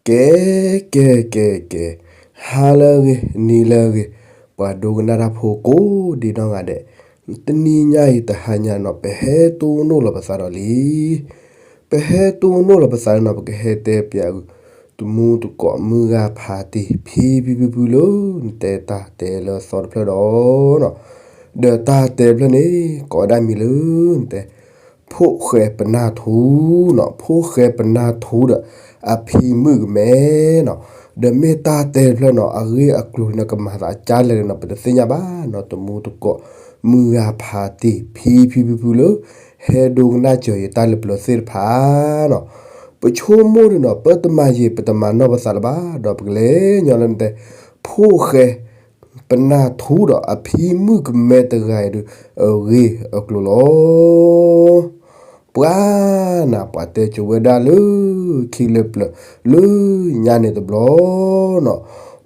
ကဲ ကဲ ကဲ ကဲ, ဟါလၢအဂ့ၤ နံၤလၢအဂ့ၤ, ပှၤဒိကနၣ်တၢ်ဖိကိးဒံနီၢ်ဂၤဒဲး, တနံၤညါအံၤတဟါညါနီၤ ပဟဲတိၢ်နီၣ်လီၤပသးဒီးလံ. ပဟဲတိၢ်နီၣ်လီၤပသးလံနီၤ ပကဟဲတဲပၠး တမူတကိးမုၢ်ဂၤဖးတ့ၢ် ဖံဖံဖုဖုလၢ နတဲတၢ်တဲလၢအသီတဖျၢၣ်ဒီးနီၤ, ဒီးတၢ်တဲတဖျၢၣ်န့ၣ် ကိးဝဲဒၣ်မံၤလၢ နတဲ ဖိၣ်ဃဲပနၢ်ထူနီၤ, ဖိၣ်ဃဲပနၢ်ထူဒီး အဖံမုၣ်ကမဲနီၤ, ဒီးမ့ၢ်တၢ်တဲတဖျၢၣ်နီၤ အဂ့ၢ်အကျိၤန့ၣ် ကမၤသးကၢလဲၣ်နီၤ ပတသ့ၣ်ညါဘၣ်နီၤ, တမူတကိး မုၢ်ဂၤဖးတ့ၢ် ဖံဖံဖုဖုလၢ ဟဲဒိကနၣ်စၢၤယတၢ်လၢပျၢၤသ့ၣ်တဖၣ်နီၤ, ပဆိကမိၣ်န့ၣ်နီၤ ပတမၤယံာ်ပတမၤနီၢ်ပသးလၢၤဘၣ် ဒီးပကလဲၤညီလၢနတဲ ဖိၣ်ဃဲ ပနၢ်ထူဒီးအဖံမုၣ်ကမဲတဂၤအံၤဒီး အဂ့ၢ်အကျိၤလီၤ. ပှၤနၤ ပှၤတဲကိးဝဲဒၣ်လၢ ခံလၢပျၢၤ လၢညါန့ၣ်တဘျီနီၤ,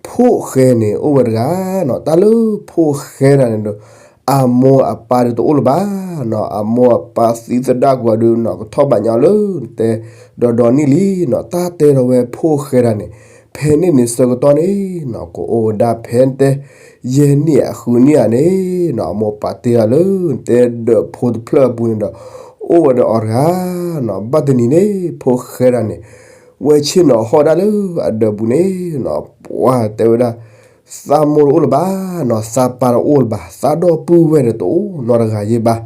ဖိၣ်ဃဲန့ၣ်အိၣ်ဝဲတဂၤနီၤ, တၢ်လၢဖိၣ်ဃဲတဂၤန့ၣ်ဒီး အမိၢ်အပၢ်ဒီးတအိၣ်လၢၤဘၣ်နီၤ, အမိၢ်အပၢ်သံသဒၣ်ကွံာ်အီၤဒီးနီၤ ကထီၣ်ဘၣ်ညါလၢ နတဲ ဒီးဒီနံၣ်လံနီၤ, တၢ်တဲဒီးဝဲဖိၣ်ဃဲတဂၤန့ၣ် ဖဲန့ၣ်န့ၣ်ဆၢကတီၢ်န့ၣ်နီၤ ကအိၣ်ဝဲဒၣ်ဖဲနတဲ ယဲၢ်နံၣ်အဃုနံၣ်ဧါန့ၣ်နီၤ, အမိၢ်ပၢ်တ့အီၤလၢ နတဲဒၢးဖိတဖျၢၣ်အပူၤန့ၣ်ဒီး အိၣ်ဝဲဒီးအီၤတဂၤနီၤ, ဘၣ်တနံၤန့ၣ် ဖိၣ်ဃဲတဂၤန့ၣ် ဝဲဆ့ၣ်နီၤဟီၣ်ဒၣ်လၢအဒၢးပူၤန့ၣ်နီၤ, ပှၤတဲဝဲဒၣ် သးမိၢ်တအိၣ်လၢၤဘၣ်နီၤ, သးပၢ်တအိၣ်လၢၤဘၣ်, သးဒီပုၢ်ဝဲၢ်ဒီးတအိၣ်နီတဂၤယဲၢ်ဘၣ်,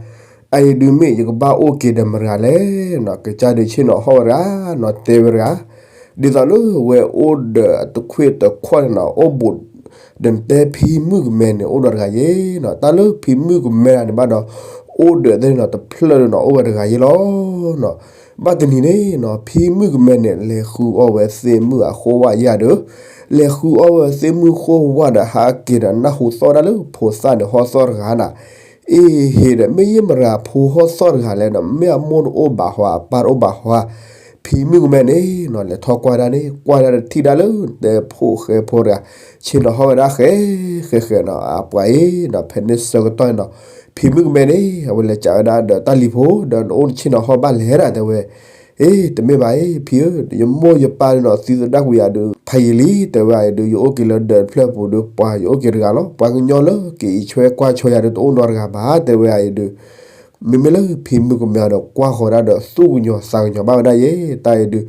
အအံၤဒုးမ့ၢ်ယကဘၣ်အိၣ်က့ၤဒီးမတၤတဂၤလဲၣ်နီၤ, ကစၢ်ဒုးဆ့ၣ်နီၤဟီၣ်ဝဲတဂၤနီၤ, တဲဝဲတဂၤ ဒ်သိးလၢဝဲအိၣ်ဒီးအတခွ့ၣ်တခီၣ်န့ၣ်နီၤ အိၣ်ဘူး ဒီးနတဲဖံမုၣ်ကမဲန့ၣ် အိၣ်ဒီးတဂၤယဲၢ်နီၤ, တၢ်လၢဖံမုၣ်ကမဲတဂၤန့ၣ်ဘၣ်ဒီး အိၣ်ဒီးသ့ၣ်နီၤ တဖျၢၣ်ဒီးနီၤ အိၣ်ဝဲတဂၤယဲၢ်လီၤနီၤ, ဘၣ်တနံၤန့ၣ်နီၤ ဖံမုၣ်ကမဲန့ၣ် လဲၤဃုအီၣ်ဝဲသ့ၣ်မုၣ်အဃိဝဲယဲၢ်ဒီး လဲၤဃုအီၣ်ဝဲသ့ၣ်မုၣ်ဃိဝဲဒီး ဟးက့ၤဒီးနၢ်ဟူသီၣ်ဒၣ်လၢဖိသၣ်န့ၣ်ဟီၣ်သီၣ်တဂၤနၤ, အ့ဟ့ၣ်ဒီး မ့ၢ်ယဲၢ်မတၤဖိဟီၣ်သီၣ်တဂၤလဲၣ်နီၤ, မ့ၢ်အမိၢ်တအိၣ်ဘၣ်ဟီ အပၢ်တအိၣ်ဘၣ်ဟီ, ဖံမုၣ်ကမဲန့ၣ်နီၤ လဲၤထီၣ်ကွၢ်ဒၣ်န့ၣ် ကွၢ်ဒၣ်တထံၣ်ဒၣ်လၢ နတဲဖိၣ်ဃဲဖိတဂၤ ဆ့ၣ်နီၤဟီၣ်ဝဲဒၣ်ဃဲ ဃဲဃဲနီၤ, အပှၤအံၤနီၤ ဖဲန့ၣ်ဆၢကတီၢ်န့ၣ်နီၤ ဖံမုၣ်ကမဲန့ၣ် အဝဲလဲၤကးဝဲဒၣ်ဒီးတၢ်လံၤဖိ ဒီးနအိၣ်နဆ့ၣ်နီၤဟီၣ်ဘၣ်လဲၣ်ဒၣ်တဲဝဲ, အ့ တမ့ၢ်ဘၣ်အံၤ ဖံဧၢ, ယမိၢ်ယပၢ်န့ၣ်နီၤ သံသဒၣ်ကွံာ်ယၤဒီး ဖးယံာ်လံ တဲဝဲအံၤဒီး ယအိၣ်က့ၤလၢဒၢးတဖျၢၣ်ပူၤဒီး ပှၤယအိၣ်က့ၤတဂၤလီၤ, ပှၤကညီလၢကအံးဆွဲကွၢ်ဆွဲယၤဒီးတအိၣ်နီတဂၤဘၣ် တဲဝဲအံၤဒီး မ့မ့ၢ်လၢဖံမုၣ်ကမဲဒီး ကွၢ်ဃီၤဒၣ်ဒီးသူၣ်ကညီၤသးကညီၤဘၣ်ဝဲဒၣ်ယဲၢ် တၢ်အံၤဒုး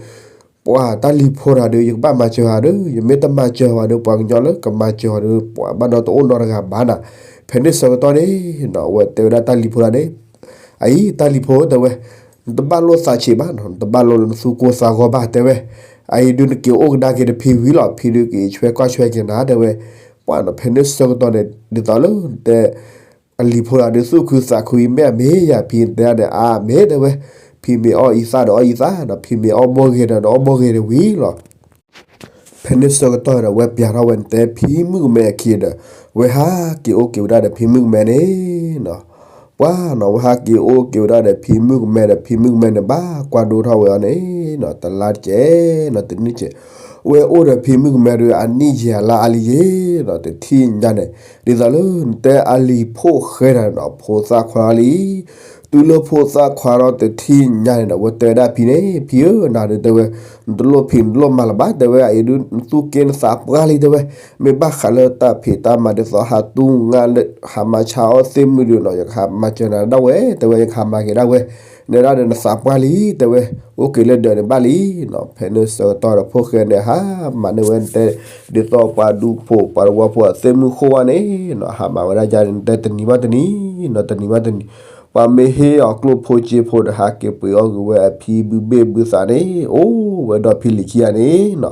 ပှၤတၢ်လံၤဖိတဂၤဒီး ယကဘၣ်မၤစၢၤအီၤဒီး ယမ့ၢ်တမၤစၢၤအီၤဒီး ပှၤကညီလၢကမၤစၢၤအီၤဒီး ပှၤဘၣ်ဒီးတအိၣ်နီတဂၤဘၣ်နၤ, ဖဲန့ၣ်ဆၢကတီၢ်န့ၣ်နီၤ အဝဲတဲဝဲဒၣ်တၢ်လံၤဖိတဂၤန့ၣ်, အအံၤ တၢ်လံၤဖိတဲဝဲ, နတဘၣ်လိၣ်သးဆံးဘၣ်နီၤ, နတဘၣ်လိၣ်လၢနသူၣ်ကိၢ်သးဂီၤဘၣ်တဲဝဲ, အအံၤဒုးနက့ၤအိၣ်ကဒါက့ၤဒီးဖံဝံၤလီၤ, ဖံဒုးက့ၤဆွဲကွၢ်ဆွဲက့ၤနၤတဲဝဲ, ပှၤနီၤ ဖဲန့ၣ်ဆၢကတီၢ်န့ၣ် ဒ်သိးလၢနတဲ အလံၤဖိတဂၤဒီးသူၣ်ခုသးခုအံၤ မ့ၢ်အမ့ၢ်ယၤ ဖံတဲဒၣ်ဒီး အါမ့ၢ်တဲဝဲ, ဖံမ့ၢ်အီၣ်အံသၣ်ဒီးအီၣ်အံသၣ်ဒီး ဖံမ့ၢ်အီၣ်ဘီၣ်ဂ့ၤဒီးအီၣ်ဘီၣ်ဂ့ၤတဝံၤလီၤ. ဖဲန့ၣ်ဆၢကတီၢ်ဒီး ဝဲပျးထီၣ်ဝဲနတဲဖံမုၣ်ကမဲအခံဒီး ဝဲဟးက့ၤအိၣ်က့ၤဝဲဒၣ်ဒီးဖံမုၣ်ကမဲန့ၣ်နီၤ, ပှၤနီၤ ဝဲဟးက့ၤအိၣ်က့ၤဝဲဒၣ်ဒီးဖံမုၣ်ကမဲဒီး ဖံမုၣ်ကမဲန့ၣ် ဘၣ်ကွၢ်ဒိၣ်ထီၣ်ဝဲအီၤန့ၣ်နီၤ တလါတကဲးနီၤ တနံၣ်တကဲး, ဝဲအိၣ်ဒီးဖံမုၣ်ကမဲဒီး အနံၣ်ယဲၢ်အလါအါလံယဲၢ်နီၤ တထံၣ်ညါန့ၣ် ဒ်သိးလၢနတဲအလံၤဖိၣ်ဃဲတဂၤန့ၣ်နီၤ ဖိသၣ်ခွါလီၤလံ တုၤလၢဖိသၣ်ခွါဒီးတထံၣ်ညါန့ၣ်ဒီး ဝဲတဲဝဲဒၣ်ဖံန့ၣ် ဖံဧၢ နၤဒုးတဲဝဲ နတလိၣ်ဖံးနတလိၣ်မၤလၢၤဘၣ် တဲဝဲ အအံၤဒုး နသူၣ်က့နသးပှၢ်လံ တဲဝဲ, မ့ၢ်ဘၣ်ဃးလၢတၢ်ဖံးတၢ်မၤဒ်သိးဟးတူၢ်ငါလၢ ဟးမၤဆါအီၣ်သ့ၣ်မုၣ်ဒုးနီၤ ယကဟးမၤစၢၤနၤဒၣ်ဝဲ တဲဝဲ ယကဟးမၤက့ၤဒၣ်ဝဲ, နဲဒၣ်ဒီးနသးပှၢ်လံ တဲဝဲ, အိၣ်က့ၤလၢဒၢးန့ၣ်ဘၣ်လံနီၤ ဖဲန့ၣ်ဆၢကတီၢ်ဒီးဖိၣ်ဃဲန့ၣ် ဟးမၤန့ၢ်ဝဲနတဲ ဒ်သိးပှၤဒူဖိပှၤတဝီဖိအသ့ၣ်မုၣ်ဃိဝဲန့ၣ်နီၤ ဟးမၤဝဲဒၣ်ယါန့ၣ် နတဲတနံၤဘၣ်တနံၤနီၤ တနံၤဘၣ်တနံၤ ပှၤမ့ၢ်ဟ့ၣ်အီၤကျိၣ်ဖိစ့ဖိဒီး ဟးက့ၤပှ့ၤအီၣ်ဂ့ၤဝဲအဖံဘုဘ့ၣ်ဘုသးန့ၣ် အိၣ်ဝဲဒီးဖံလံၤခံဂၤန့ၣ်နီၤ,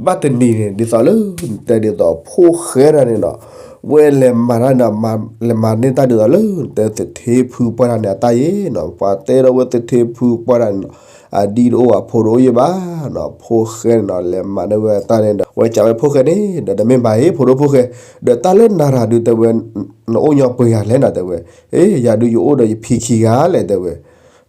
ဘၣ်တနံၤန့ၣ် ဒ်သိးလၢ နတဲဒ်သိးဖိၣ်ဃဲတဂၤန့ၣ်နီၤ, ဝဲလဲၤမၤတၢ်န့ၣ်ဒီး လဲၤမၤန့ၢ်တၢ်ဒ်သိးလၢ နတဲသထ့ဖုပှၢ်တဂၤန့ၣ် အတၢ်ယဲၢ်နီၤ, ပှၤတဲဒီးဝဲသထ့ဖုပှၢ်တဂၤန့ၣ်နီၤ, အဒံတအိၣ်အဖိတအိၣ်ယဲၢ်ဘၣ်နီၤ, ဖိၣ်ဃဲန့ၣ်နီၤ လဲၤမၤန့ၢ်ဝဲတၢ်န့ၣ်ဒီး ဝဲကးဝဲဖိၣ်ဃဲန့ၣ်ဒီး တမ့ၢ်ဘၣ်အံၤ ဖိဒိၣ်ဖိၣ်ဃဲ, ဒီးတၢ်လၢနၤတၢ်ဒုးတဲဝဲ နအိၣ်ညီပှဲၤဂၤလဲၣ်နၤတဲဝဲ, အ့ ယၤဒုးယအိၣ်ဒီးယဖံခံဂၤလဲၣ်တဲဝဲ,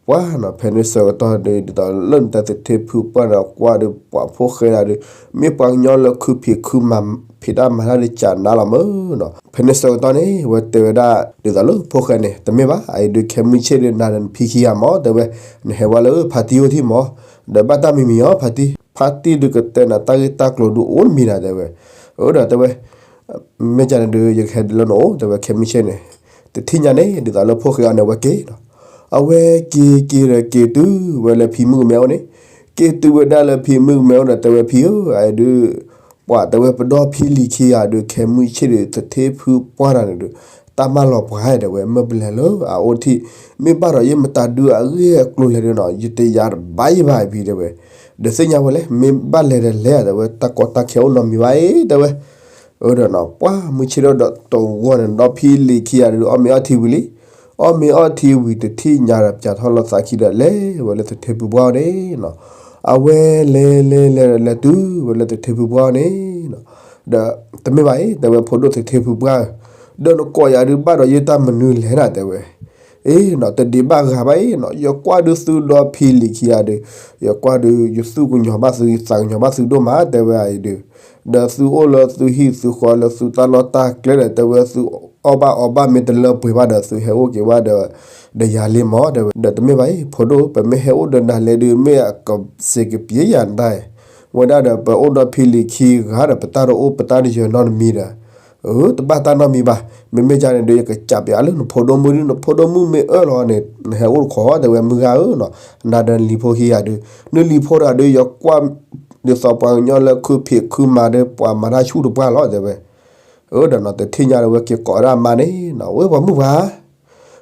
ပှၤနီၤ ဖဲန့ၣ်ဆၢကတီၢ်ဒီး ဒ်သိးလၢနတဲသထ့ဖုပှၢ်ဒီးကွၢ်ဒီး ပှၤဖိၣ်ဃဲဒၣ်ဒီး မ့ၢ်ပှၤကညီလၢခုဖံးခုမၤ ဖံးတၢ်မၤတၢ်ဒီးကးနါလီၤမ့ၢ်နီၤ, ဖဲန့ၣ်ဆၢကတီၢ်န့ၣ် ဝဲတဲဝဲဒၣ် ဒ်သိးလၢဖိၣ်ဃဲန့ၣ် တမ့ၢ်ဘၣ် အအံၤဒုးခဲမုၢ်ဆ့ၣ်ဒီးနၤဒီးနဖံခံဂၤမ့ၢ်တဲဝဲ, နဟဲဝဲလၢဖါတံၢ်အိၣ်ထံၣ်မ့ၢ် ဒီးဘၣ်တၢ်မံၤမံၤအီၤ ဖါတံၢ်, ဖါတံၢ်ဒုးကတဲနၤတၢ်ဂ့ၢ်တၢ်ကျိၤဒုးအိၣ်တမံၤနၤတဲဝဲ, အၢဒီးတဲဝဲ, မ့ၢ်ကန့ၣ်ဒုး ယကဟဲဒ်လၢနအိၣ် တဲဝဲ ခဲမုၢ်ဆ့ၣ်န့ၣ်, တထံၣ်ညါန့ၣ် ဒ်သိးလၢဖိၣ်ဃဲအီၤန့ၣ် အဝဲက့ၤလီၤ, အဝဲက့ၤက့ၤဒီးက့ၤတုၤဝဲလၢဖံမုၣ်ကမဲအိၣ်န့ၣ်, က့ၤတုၤဝဲဒၣ်လၢဖံမုၣ်ကမဲအိၣ်ဒီးတဲဝဲ ဖံဧၢ, အအံၤဒုး ပှၤတဲဝဲပဒီဖံလံၤခံဂၤဒုး ခဲမုၢ်ဆ့ၣ်ဒုး သထ့ဖုပှၢ်တဂၤန့ၣ်ဒုး တၢ်မၢလီၤပှၤတဲဝဲ မၢပလဲၤလၢအအိၣ်ထံၣ်, မ့ၢ်ဘၣ်ဒီးယမတၤဒုးအဂ့ၢ်အကျိၤလဲၣ်ဒုးနီၤ ယတယၤတဘၣ်ယဘၣ်ဖံတဲဝဲ, ဒီးသ့ၣ်ညါဝဲလဲၣ် မ့ၢ်ဘၣ်လဲၤဒီးလဲၤဧါတဲဝဲ တၢ်ကီတၢ်ခဲအိၣ်နီတမံၤဘၣ်အံၤတဲဝဲ, အၢဒီးနီၤ ပှၢ်မုၢ်ဆ့ၣ်ထီၣ်ဒီးတဂီၢ်န့ၣ် ဒီဖံလံၤခံဂၤဒုးအီၣ်မ့ၤအီထံဝံၤလံ, အီၣ်မ့ၤအီထံဝံၤတထံၣ်ညါဒီး ပၠးထီၣ်လီၤသးခံဒီးလဲၤဝဲလၢသထ့ဖုပှၢ်အအိၣ်န့ၣ်နီၤ, အဝဲလဲၤလဲၤလဲၤဒီးလဲၤတုၤဝဲလၢသထ့ဖုပှၢ်အအိၣ်န့ၣ်နီၤ, ဒီးတမ့ၢ်ဘၣ်အံၤ တဲဝဲဖိဒိၣ်သထ့ဖုပှၢ်ဧၢ, ဒီးနကိးယၤဒုးဘၣ်ဒီးယတၢ်မနုၤလဲၣ်နၤတဲဝဲ, အ့နီၤ တဒံးဘၣ်ဂၤဘၣ်အံၤနီၤ ယကွၢ်ဒုးသုဒီဖံလံၤခံဂၤဒုး, ယကွၢ်ဒုးယသူၣ်ကညီၤဘၣ်သု ယသးကညီၤဘၣ်သုဒိၣ်မးတဲဝဲအံၤဒုး, ဒီးသုအိၣ်လၢသုဟံၣ်သုဃီလၢသုတၢ်လီၢ်တၢ်ကျဲဒီး တဲဝဲသုအီၣ်ဘၣ်အီဘၣ်မ့ၢ်တလၢပှဲၤဘၣ်ဒီး သုဟဲအိၣ်က့ၤဘၣ်ဒီး ဒီးယၤလံမးတဲဝဲ, ဒီးတမ့ၢ်ဘၣ်အံၤ ဖိဒိၣ် ပမ့ၢ်ဟဲအိၣ်ဒီးနၤလဲၣ်ဒုး မ့ၢ်အကစ့းကပျ့ၤယၤနတၢ်, ဝဲဒၣ်ဒီးပအိၣ်ဒီဖံလံၤခံဂၤဒီး ပတၢ်တအိၣ်ပတၢ်တယၢၤနီတမံၤဒီး အၢ တဘၣ်တၢ်နီတမံၤဘၣ်, မ့မ့ၢ်ကန့ၣ်ဒုး ယကစးပၠးလၢနဖိဒိၣ်မုၣ်ဒုး နဖိဒိၣ်မုၣ်မ့ၢ်အၢၣ်လီၤန့ၣ် နဟဲအိၣ်တခီတဲဝဲ မုၢ်ဂၤဧၢနီၤ, နၤဒီးနလံၤဖိခံဂၤဒုး, နလံၤဖိတဂၤဒုး ယကွၢ်ဒ်သိးပှၤကညီလၢခုဖံးခုမၤဒီး ပှၤမၤတၢ်ဆူၣ်တပှၢ်လီၤတဲဝဲ, အၢဒီးနီၤ တထံၣ်ညါဒီးဝဲက့ၤကိးဝဲဒၣ်အမါန့ၣ်နီၤ ဝဲပှၤမုၣ်ပှၢ်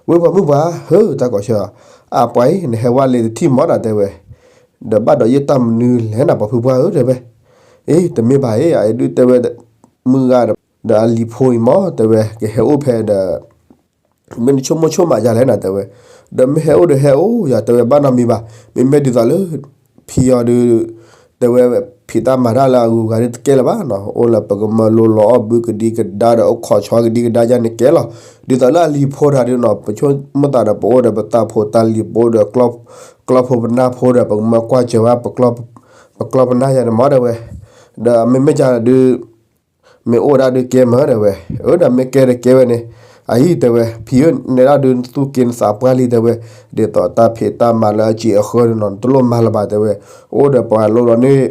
ဝဲပှၤမုၣ်ပှၢ် ဟၢတၢ်ကိးဆၢ, အပှၤအံၤ နဟဲဝဲလံတထံၣ်မးနီၤတဲဝဲ, ဒီးဘၣ်ဒီးယတၢ်မနုၤလဲၣ်နၤ ပှၤဖုပှၢ်ဧၢတဲဝဲ, အ့ တမ့ၢ်ဘၣ်အံၤ အအံၤဒုးတဲဝဲ မုၢ်ဂၤဒီး ဒီးအလံၤဖိအံၤမးတဲဝဲ ကဟဲအိၣ်ဖဲဒီး မ့ၢ်နဆိကမိၣ်ဆိကမးယၤလဲၣ်နၤတဲဝဲ, ဒီးမ့ၢ်ဟဲအိၣ်ဒီးဟဲအိၣ်ယၤတဲဝဲ ဘၣ်နီတမံၤဘၣ်, မ့မ့ၢ်ဒ်သိးလၢ ဖံအီၤဒုး တဲဝဲ ဖံးတၢ်မၤတၢ်လၢအဂုၤအဂၤဒုးတကဲလၢၤဘၣ်နီၤ, အိၣ်လၢပကမၢလိလီၤအီၣ်ဘုကဒံကဒါဒီးအိၣ်ခိးဆီကဒံကဒါယၤန့ၣ်ကဲလီၤ, ဒ်သိးလၢအလံၤဖိတဂၤဒုးနီၤ ပဆိကမိၣ်သးဒီးပအိၣ်ဒီးပတၢ်ဖိတၢ်လံၤ ပအိၣ်ဒီး ကျီၢ်ဖိပနၢ်ဖိဒီး ပကမၢကွၢ်စၢၤဝဲ ပကျီၢ်ပနၢ်ယၤန့ၣ်မးတဲဝဲ, ဒီးမ့မ့ၢ်ကဒုး မ့ၢ်အိၣ်ဒၣ်ဒုးကဲမးတဲဝဲ, အၢ ဒီးမ့ၢ်ကဲဒီးကဲဝဲန့ၣ်, အအံၤတဲဝဲ ဖံဧၢ နဲဒၣ်ဒုးနသူၣ်က့နသးပှၢ်လံတဲဝဲ, ဒ်သိးတၢ်ဖံးတၢ်မၤလၢအစံာ်အဃၢန့ၣ်နီၤ နတလိၣ်မၤလၢၤဘၣ်တဲဝဲ, အိၣ်ဒီးပှၤလိလီၤန့ၣ်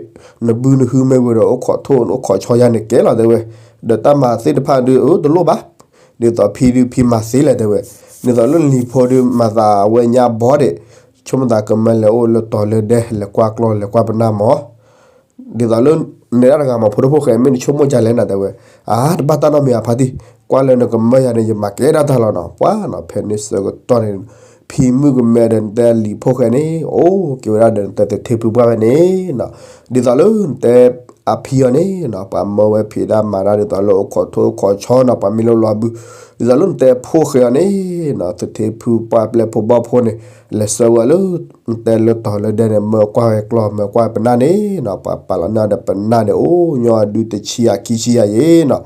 နဘုနဟုမ့ၢ်ဝံၤဒီး အိၣ်ခိးထိၣ်အိၣ်ခိးဆီယၤန့ၣ်ကဲလီၤတဲဝဲ, ဒီးတၢ်မၤသ့ၣ်တဖၣ်ဒုး အၢ တလိၣ်ဘၣ်, ဒ်သိးဖံဒုးဖံမၤသ့လဲၣ်တဲဝဲ, ဒ်သိးလၢနလံၤဖိဒုးမၤသးဝဲညါဘီဒဲး, ဆိကမိၣ်သးကမၢလဲၤအိၣ်လၢတီၤလၢဒဲ လဲၤကွၢ်ကျီၢ်လဲၤကွၢ်ပနၢ်မး ဒ်သိးလၢ နဲဒၣ်တဂၤမး ဖိဒိၣ်ဖိၣ်ဃဲ မ့ၢ်နဆိကမိၣ်ကလဲၣ်နၤတဲဝဲ, အါ တဘၣ်တၢ်နီတမံၤအဖါတံၢ်, ကွၢ်လၢနကမၢယၤန့ၣ် ယမၤကဲဒၣ်တၢ်လီၤနီၤ, ပှၤနီၤ ဖဲန့ၣ်ဆၢကတီၢ်န့ၣ် ဖံမုၣ်ကမဲဒီးနတဲလံၤဖိၣ်ဃဲန့ၣ် အိၣ်က့ၤဝဲဒၣ်ဒီးနတဲသထ့ဖုပှၢ်ဝဲန့ၣ်နီၤ, ဒ်သိးလၢနတဲအဖံအီၤန့ၣ်နီၤ ပှၤမၢဝဲဖံးတၢ်မၤတၢ်ဒ်သိးလၢအိၣ်ခိးထိၣ်အိၣ်ခိးဆီနီၤ ပှၤမ့ၢ်လိလီၤဘု, ဒ်သိးလၢနတဲဖိၣ်ဃဲအီၤန့ၣ်နီၤ သထ့ဖုပှၢ်ပျဲၢ်ဖိဘီၣ်ဖိန့ၣ် လဲၤဆှၢဝဲလၢ နတဲလၢတီၤလၢဒဲန့ၣ် မၢကွၢ်ဝဲကျီၢ် မၢကွၢ်ပနၢ်န့ၣ်နီၤ, ပှၤပာ်လီၤန့ၢ်ဒီးပနၢ်န့ၣ် အိၣ်ညီအဒုတဆံအခံဆံယၤယ့နီၤ,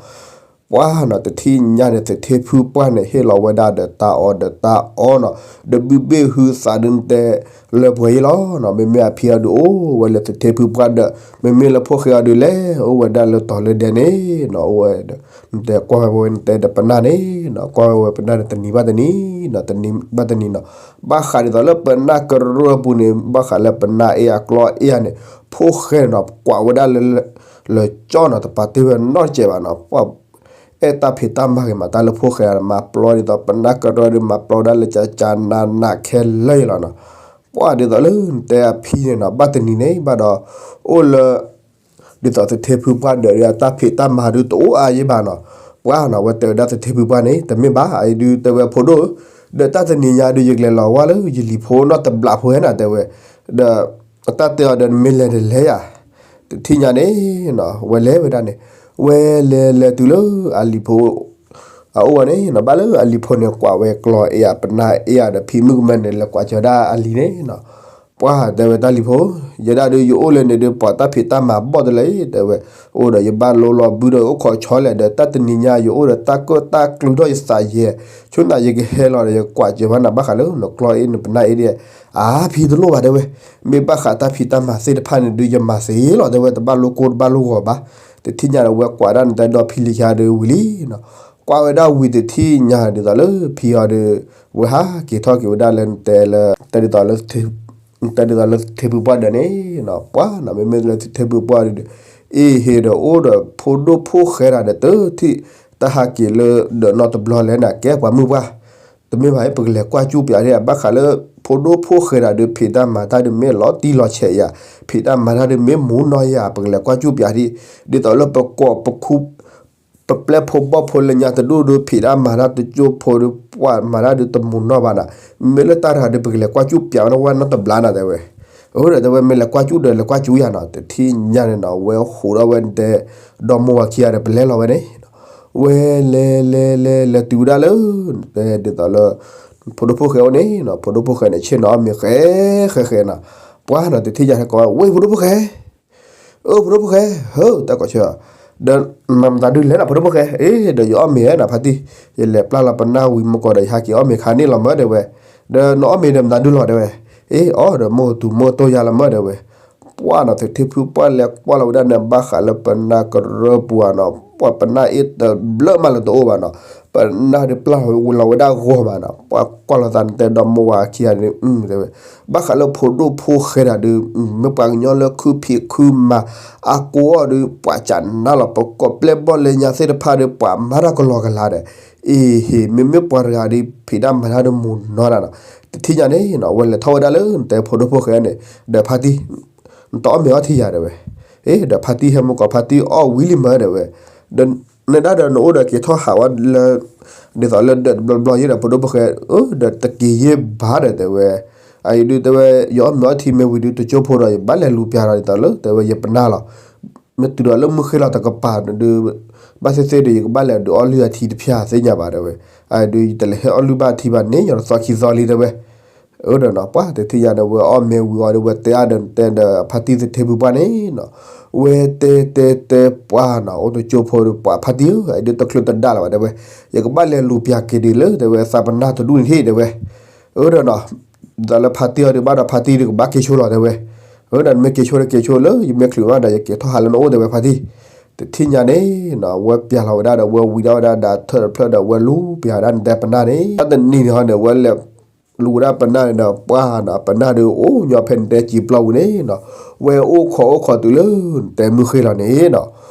ပှၤနီၤ တထံၣ်ညါန့ၣ် သထ့ဖုပှၢ်န့ၣ် ဟ့ၣ်လီၤဝဲဒၣ်ဒီးတၢ်အီၣ်ဒီးတၢ်အီနီၤ, ဒီးဘုဘ့ၣ်ဟုသးဒုနတဲလၢပှဲၤယ့လီၤနီၤ, မ့မ့ၢ်အဖံအီၤဒုအိၣ်ဝဲလၢသထ့ဖုပှၢ်ဒီး မ့မ့ၢ်လၢဖိၣ်ဃဲအီၤဒုလဲၣ် အိၣ်ဝဲဒၣ်လၢတီၤလၢဒဲန့ၣ်နီၤ, အိၣ်ဝဲဒီး နတဲကွၢ်ဝဲဝဲနတဲဒီးပနၢ်န့ၣ်နီၤ, ကွၢ်ဝဲဝဲပနၢ်န့ၣ်တနံၤဘၣ်တနံၤနီၤ, တနံၤဘၣ်တနံၤနီၤ, ဘၣ်ဃးဒ်သိးလၢပနၢ်ကရၢၢ်အပူၤန့ၣ် ဘၣ်ဃးလၢပနၢ်အ့ၣ်အကျီအ့ၣ်န့ၣ် ဖိၣ်ဃဲနီၤ ကွၢ်ဝဲဒၣ်လၢ လၢကၠီနီၤ တပာ်တ့ၢ်ဝဲနီတစဲးဘၣ်နီၤ, ပှၤ အဲၣ်တၢ်ဖံးတၢ်မၤဂ့ၤမး တၢ်လၢဖိၣ်ဃဲမၤပျီဒ်သိး ပနၢ်ကရၢၢ်ဒုးမၤပျီဒၣ်လၢကကနးနးခဲလၢာ်ယ့လီၤနီၤ, ပှၤဒ်သိးလၢနတဲအဖံန့ၣ်နီၤ ဘၣ်တနံၤန့ၣ် ဘၣ်ဒီး အိၣ်လၢ ဒ်သိးသထ့ဖုပှၢ်ဒီး တၢ်ဖံးတၢ်မၤဒုးတအိၣ်အါယ့ဘၣ်နီၤ, ပှၤနီၤ ဝဲတဲဝဲဒၣ်သထ့ဖုပှၢ်န့ၣ် တမ့ၢ်ဘၣ် အအံၤဒုးတဲဝဲဖိဒိၣ်ဧၢ, ဒီးတၢ်တနံၤညါဒုး ယကလဲၤလီၤဝဲလၢယလံၤဖိနီတဘျီဖိဟဲနၤတဲဝဲ, ဒီး အတၢ်တဲအီၤဒီး နမ့ၢ်လဲၤတလဲၤယၤ, တထံၣ်ညါန့ၣ်နီၤ ဝဲလဲၤဝဲဒၣ်န့ၣ်, ဝဲလဲၤလဲၤတုၤလၢအလံၤဖိ အအိၣ်ဝဲန့ၣ်နီၤ, ဘၣ်လၢအလံၤဖိန့ၣ် ကွၢ်ဝဲကျီၢ်အ့ၣ်ယၤ ပနၢ်အ့ၣ်ယၤဒီး ဖံမုၣ်ကမဲန့ၣ် လဲၤကွၢ်စၢၤဒၣ်အလံၤန့ၣ်နီၤ, ပှၤတဲဝဲတၢ်လံၤဖိ, ယဲဒၣ်ဒုး ယအိၣ်လၢန့ၣ်ဒုး ပှၤတၢ်ဖံးတၢ်မၤဘီၣ်တလဲၣ် တဲဝဲ, အိၣ်ဒီးယဘၣ်လိလီၤဘုဒီးအိၣ်ခိးဆီလဲၣ်ဒီး တၢ်တနံၤညါယအိၣ်ဒီးတၢ်ကၢၣ်တၢ်ကျူထီၣ်ယသးယဲၢ်, ဆိနၤယကဟဲလီၤဒီး ယကွၢ်စၢၤဘၣ်နၤဘၣ်ဃးလၢနကျီၢ်အ့ၣ်နပနၢ်အ့ၣ်ဒ်, အါဖံတလိၣ်ဘၣ်တဲဝဲ, မ့ၢ်ဘၣ်ဃးတၢ်ဖံးတၢ်မၤသ့ၣ်တဖၣ်န့ၣ်ဒုး ယမၤသ့လီၤတဲဝဲ တဘၣ်လိကိၢ်တဘၣ်လိဂီၤဘၣ်, တထံၣ်ညါဒီးဝဲကွၢ်ဒၣ်နတဲဒီဖံလံၤခါဒုးဝံၤလံနီၤ, ကွၢ်ဝဲဒၣ်ဝံၤတထံၣ်ညါဒ်သိးလၢဖံအီၤဒုး ဝဲဟးက့ၤထီၣ်က့ၤဝဲဒၣ်လၢနတဲလၢ တဲဒ်သိးလၢသထ့ တဲဒ်သိးလၢသထ့ဖုပှၢ်ဒၢးန့ၣ်နီၤ, ပှၤနီၤ မ့မ့ၢ်လၢသထ့ဖုပှၢ်ဒၢး အ့ဟ့ၣ်ဒီးအိၣ်ဒီးဖိဒိၣ်ဖိၣ်ဃဲတၢ်ဒီး တထံၣ် တၢ်ဟးက့ၤလၢဒီးနီတဘျီလဲၣ်န့ၣ် ကဲပှၤမုၢ်ပှၢ်, တမ့ၢ်ဘၣ် ပကလဲၤကွၢ်ကၠူၣ်ပၠးဒံး ဘၣ်ဃးလၢ ဖိဒိၣ်ဖိၣ်ဃဲတၢ်ဒီး ဖံးတၢ်မၤတၢ်ဒုးမ့ၢ်လီၤတံၢ်လီၤဆဲးယၤ, ဖံးတၢ်မၤတၢ်ဒုးမ့ၢ်မူနီၢ်ယၤ ပကလဲၤကွၢ်ကၠူၣ်ပၠးဒံး, ဒ်သိးလၢပကိးပခူ ပပျဲၢ်ဖိဘီၣ်ဖိလၢညါတဒူၣ်ဒီး ဖံးတၢ်မၤတၢ်တကၠိဖိဒီး ပှၤမၤတၢ်ဒုးတမူနီၢ်ဘၣ်နီၤ, မ့မ့ၢ်လၢတၢ်တဂၤဒီး ပကလဲၤကွၢ်ကၠူၣ်ပၠးဝဲနီတဘျီနီၤ တဲဝဲ, အဃိဒီးတဲဝဲ မ့ၢ်လဲၤကွၢ်ကၠူၣ်ဒီး လဲၤကွၢ်ကၠူၣ်ယၤနီၤ, တထံၣ်ညါန့ၣ်နီၤ ဝဲဟူးဒီးဝဲတဲ ဒီမိၢ်ဝၤခံဂၤဒီး ပလဲၤလီၤဝဲန့ၣ် ဝဲလဲၤလဲၤလဲၤလဲၤ လဲၤတုၤဝဲဒၣ်လၢ တဲဒ်သိးလၢ ဖိဒိၣ်ဖိၣ်ဃဲအိၣ်န့ၣ်နီၤ, ဖိဒိၣ်ဖိၣ်ဃဲန့ၣ် ဆ့ၣ်နီၤအီၣ်မ့ၤဃဲဃဲဃဲနီၤ, ပှၤနီၤ တထံၣ်ညါန့ၣ်ကိးဝဲ ဝ့ၢ်ဖိဒိၣ်ဖိၣ်ဃဲ အိၣ်ဖိဒိၣ်ဖိၣ်ဃဲ, ဟၢ တၢ်ကိးဆၢ, ဒီးမၤမတၤဒုလဲၣ်နီၤ ဖိဒိၣ်ဖိၣ်ဃဲ, အ့ ဒီးယအီၣ်မ့ၤနီၤဖါတံၢ်, ယလဲၤပျၢ်လီၤပနၢ်ဝံၤမုၢ်ကီၢ်ဒီး ယဟးက့ၤအီၣ်မ့ၤခါန့ၣ်လီၤမၢတဲဝဲ, ဒီးနအီၣ်မ့ၤဒီးမတၤဒုလီၤတဲဝဲ, အ့ အီၣ်ဒီးမိၢ်တူၤမိၢ်တိၢ်ယၤလီၤမၢတဲဝဲ, ပှၤနီၤ သထ့ဖုပှၢ်လဲၤကွၢ်လီၤဝဲဒၣ်န့ၣ် ဘၣ်ဃးလၢပနၢ်ကရၢပူၤဧါနီၤ, ပှၤပနၢ်အ့ၣ်တဘျၢမးလၢတအိၣ်ဘၣ်နီၤ, ပနၢ်ဒုးပျၢ်လီၤဝဲဒၣ်ဂီၤမးနီၤ, ပှၤကွၢ်လီၤသးန့ၣ် တဲဒီမိၢ်ဝၤခံဂၤန့ၣ် တဲဝဲ, ဘၣ်ဃးလၢဖိဒိၣ်ဖိၣ်ဃဲတၢ်ဒုး မ့ၢ်ပှၤကညီလၢခုဖံးခုမၤ အကိးအီၤဒီး ပှၤကနၣ်လီၤ ပကိးပျဲၢ်ဘီၣ်လၢညါသ့ၣ်တဖၣ်ဒီး ပှၤမၤတၢ်ကလီကလီဒီး, အ့ဟ့ၣ် မ့မ့ၢ်ပှၤတဂၤဒီး ဖံးတၢ်မၤတၢ်ဒုးမူနီၢ်တၢ်နီၤ, တထံၣ်ညါန့ၣ်နီၤ ဝဲလဲၤထီၣ်ဝဲဒၣ်လၢနတဲဖိဒိၣ်ဖိၣ်ဃဲန့ၣ်, ဒီးဖါတံၢ် နတအီၣ်မ့ၤအီထံယၤတဲဝဲ, အ့ ဒီးဖါတံၢ်ဟဲမုၢ်ကီၢ်ဖါတံၢ်အီၣ်ဝံၤလံမၢတဲဝဲ, ဒီးနဒၣ်ဒီးနအိၣ်ဒီးက့ၤထီၣ်ဟးဝဲလၢ ဒ်သိးလၢဒၢးတဘျီဘျီယဲဒီး ဖိဒိၣ်ဖိၣ်ဃဲ, အၢ ဒီးတက့ၤယဲဘၣ်ဒီးတဲဝဲ, အအံၤဒုးတဲဝဲ ယအီၣ်မ့ၤအီထံမ့ၢ်ဝံၤဒုး တကၠိဖိဒီး ယဘၣ်လဲၤလူၤပၠးဒီးဒ်သိးလၢတဲဝဲယပနၢ်လီၤ, မ့ၢ်တုၤဒီးလၢမုၢ်ဃ့လီၤတကပၤဒီး ဘၣ်သ့ၣ်သ့ၣ်ဒီး ယကဘၣ်လဲၤဒုးအီၣ်လုၢ်အထံတဖၠၣ်သ့ၣ်ညါဘၣ်တဲဝဲ, အအံၤဒုး ယတလဲၤဟဲအီၣ်လုၢ်ဘၣ်ထံဘၣ်န့ၣ် ယသီခံသီလံတဲဝဲ အၢဒီးနီၤ ပှၤတထံၣ်ညါဒီး ဝဲအီၣ်မ့ၤဝံၤအီၤဒီး ဝဲတဲအါဒီးတဲဒီးဖါတံၢ်သထ့ဖုပှၢ်န့ၣ်နီၤ, ဝဲတဲတဲတဲပှၢ်နီၤ အိၣ်တကၠိဖိဒီး ပှၤဖါတံၢ်ဧၢ အအံၤဒုးတချုးတဒါလၢၤဘၣ်တဲဝဲ, ယကဘၣ်လဲၤလူၤပၠးက့ၤဒ်လၢတဲဝဲ သးပနၢ်တဒူၣ်န့ၣ်ဟ့ၣ်တဲဝဲ, အၢဒီးနီၤ ဒ်သိးလၢဖါတံၢ်အီၤဒုးဘၣ်ဒီး ဖါတံၢ်ဒုးကဘၣ်က့ၤဆိလီၤတဲဝဲ, အၢဒီးနမ့ၢ်က့ၤဆိဒီးက့ၤဆိလၢ ယမ့ၢ်ချုးဘၣ်ဒီး ယက့ၤထီၣ်ဟးလၢနအိၣ်တဲဝဲဖါတံၢ်, တထံၣ်ညါန့ၣ်နီၤ ဝဲပၠးလီၤဝဲဒၣ်ဒီး ဝဲဝံၤဒီးဝဲဒၣ်ဒီးထၢၣ်တဖျၢၣ်ဒီး ဝဲလူၤပၠးဝဲဒၣ်နတဲပနၢ်န့ၣ် တၢ်တနံၤန့ၣ်ဟီန့ၣ် ဝဲလဲၤ လူၤဝဲဒၣ်ပနၢ်န့ၣ်ဒီး ပှၢ်နီၤ ပနၢ်ဒုးအိၣ်ညီဖဲနတဲစံာ်ပျီပူၤန့ၣ်နီၤ, ဝဲအိၣ်ခိးအိၣ်ခိးတုၤလၢနတဲမုၢ်ဃ့လီၤန့ၣ်နီၤ,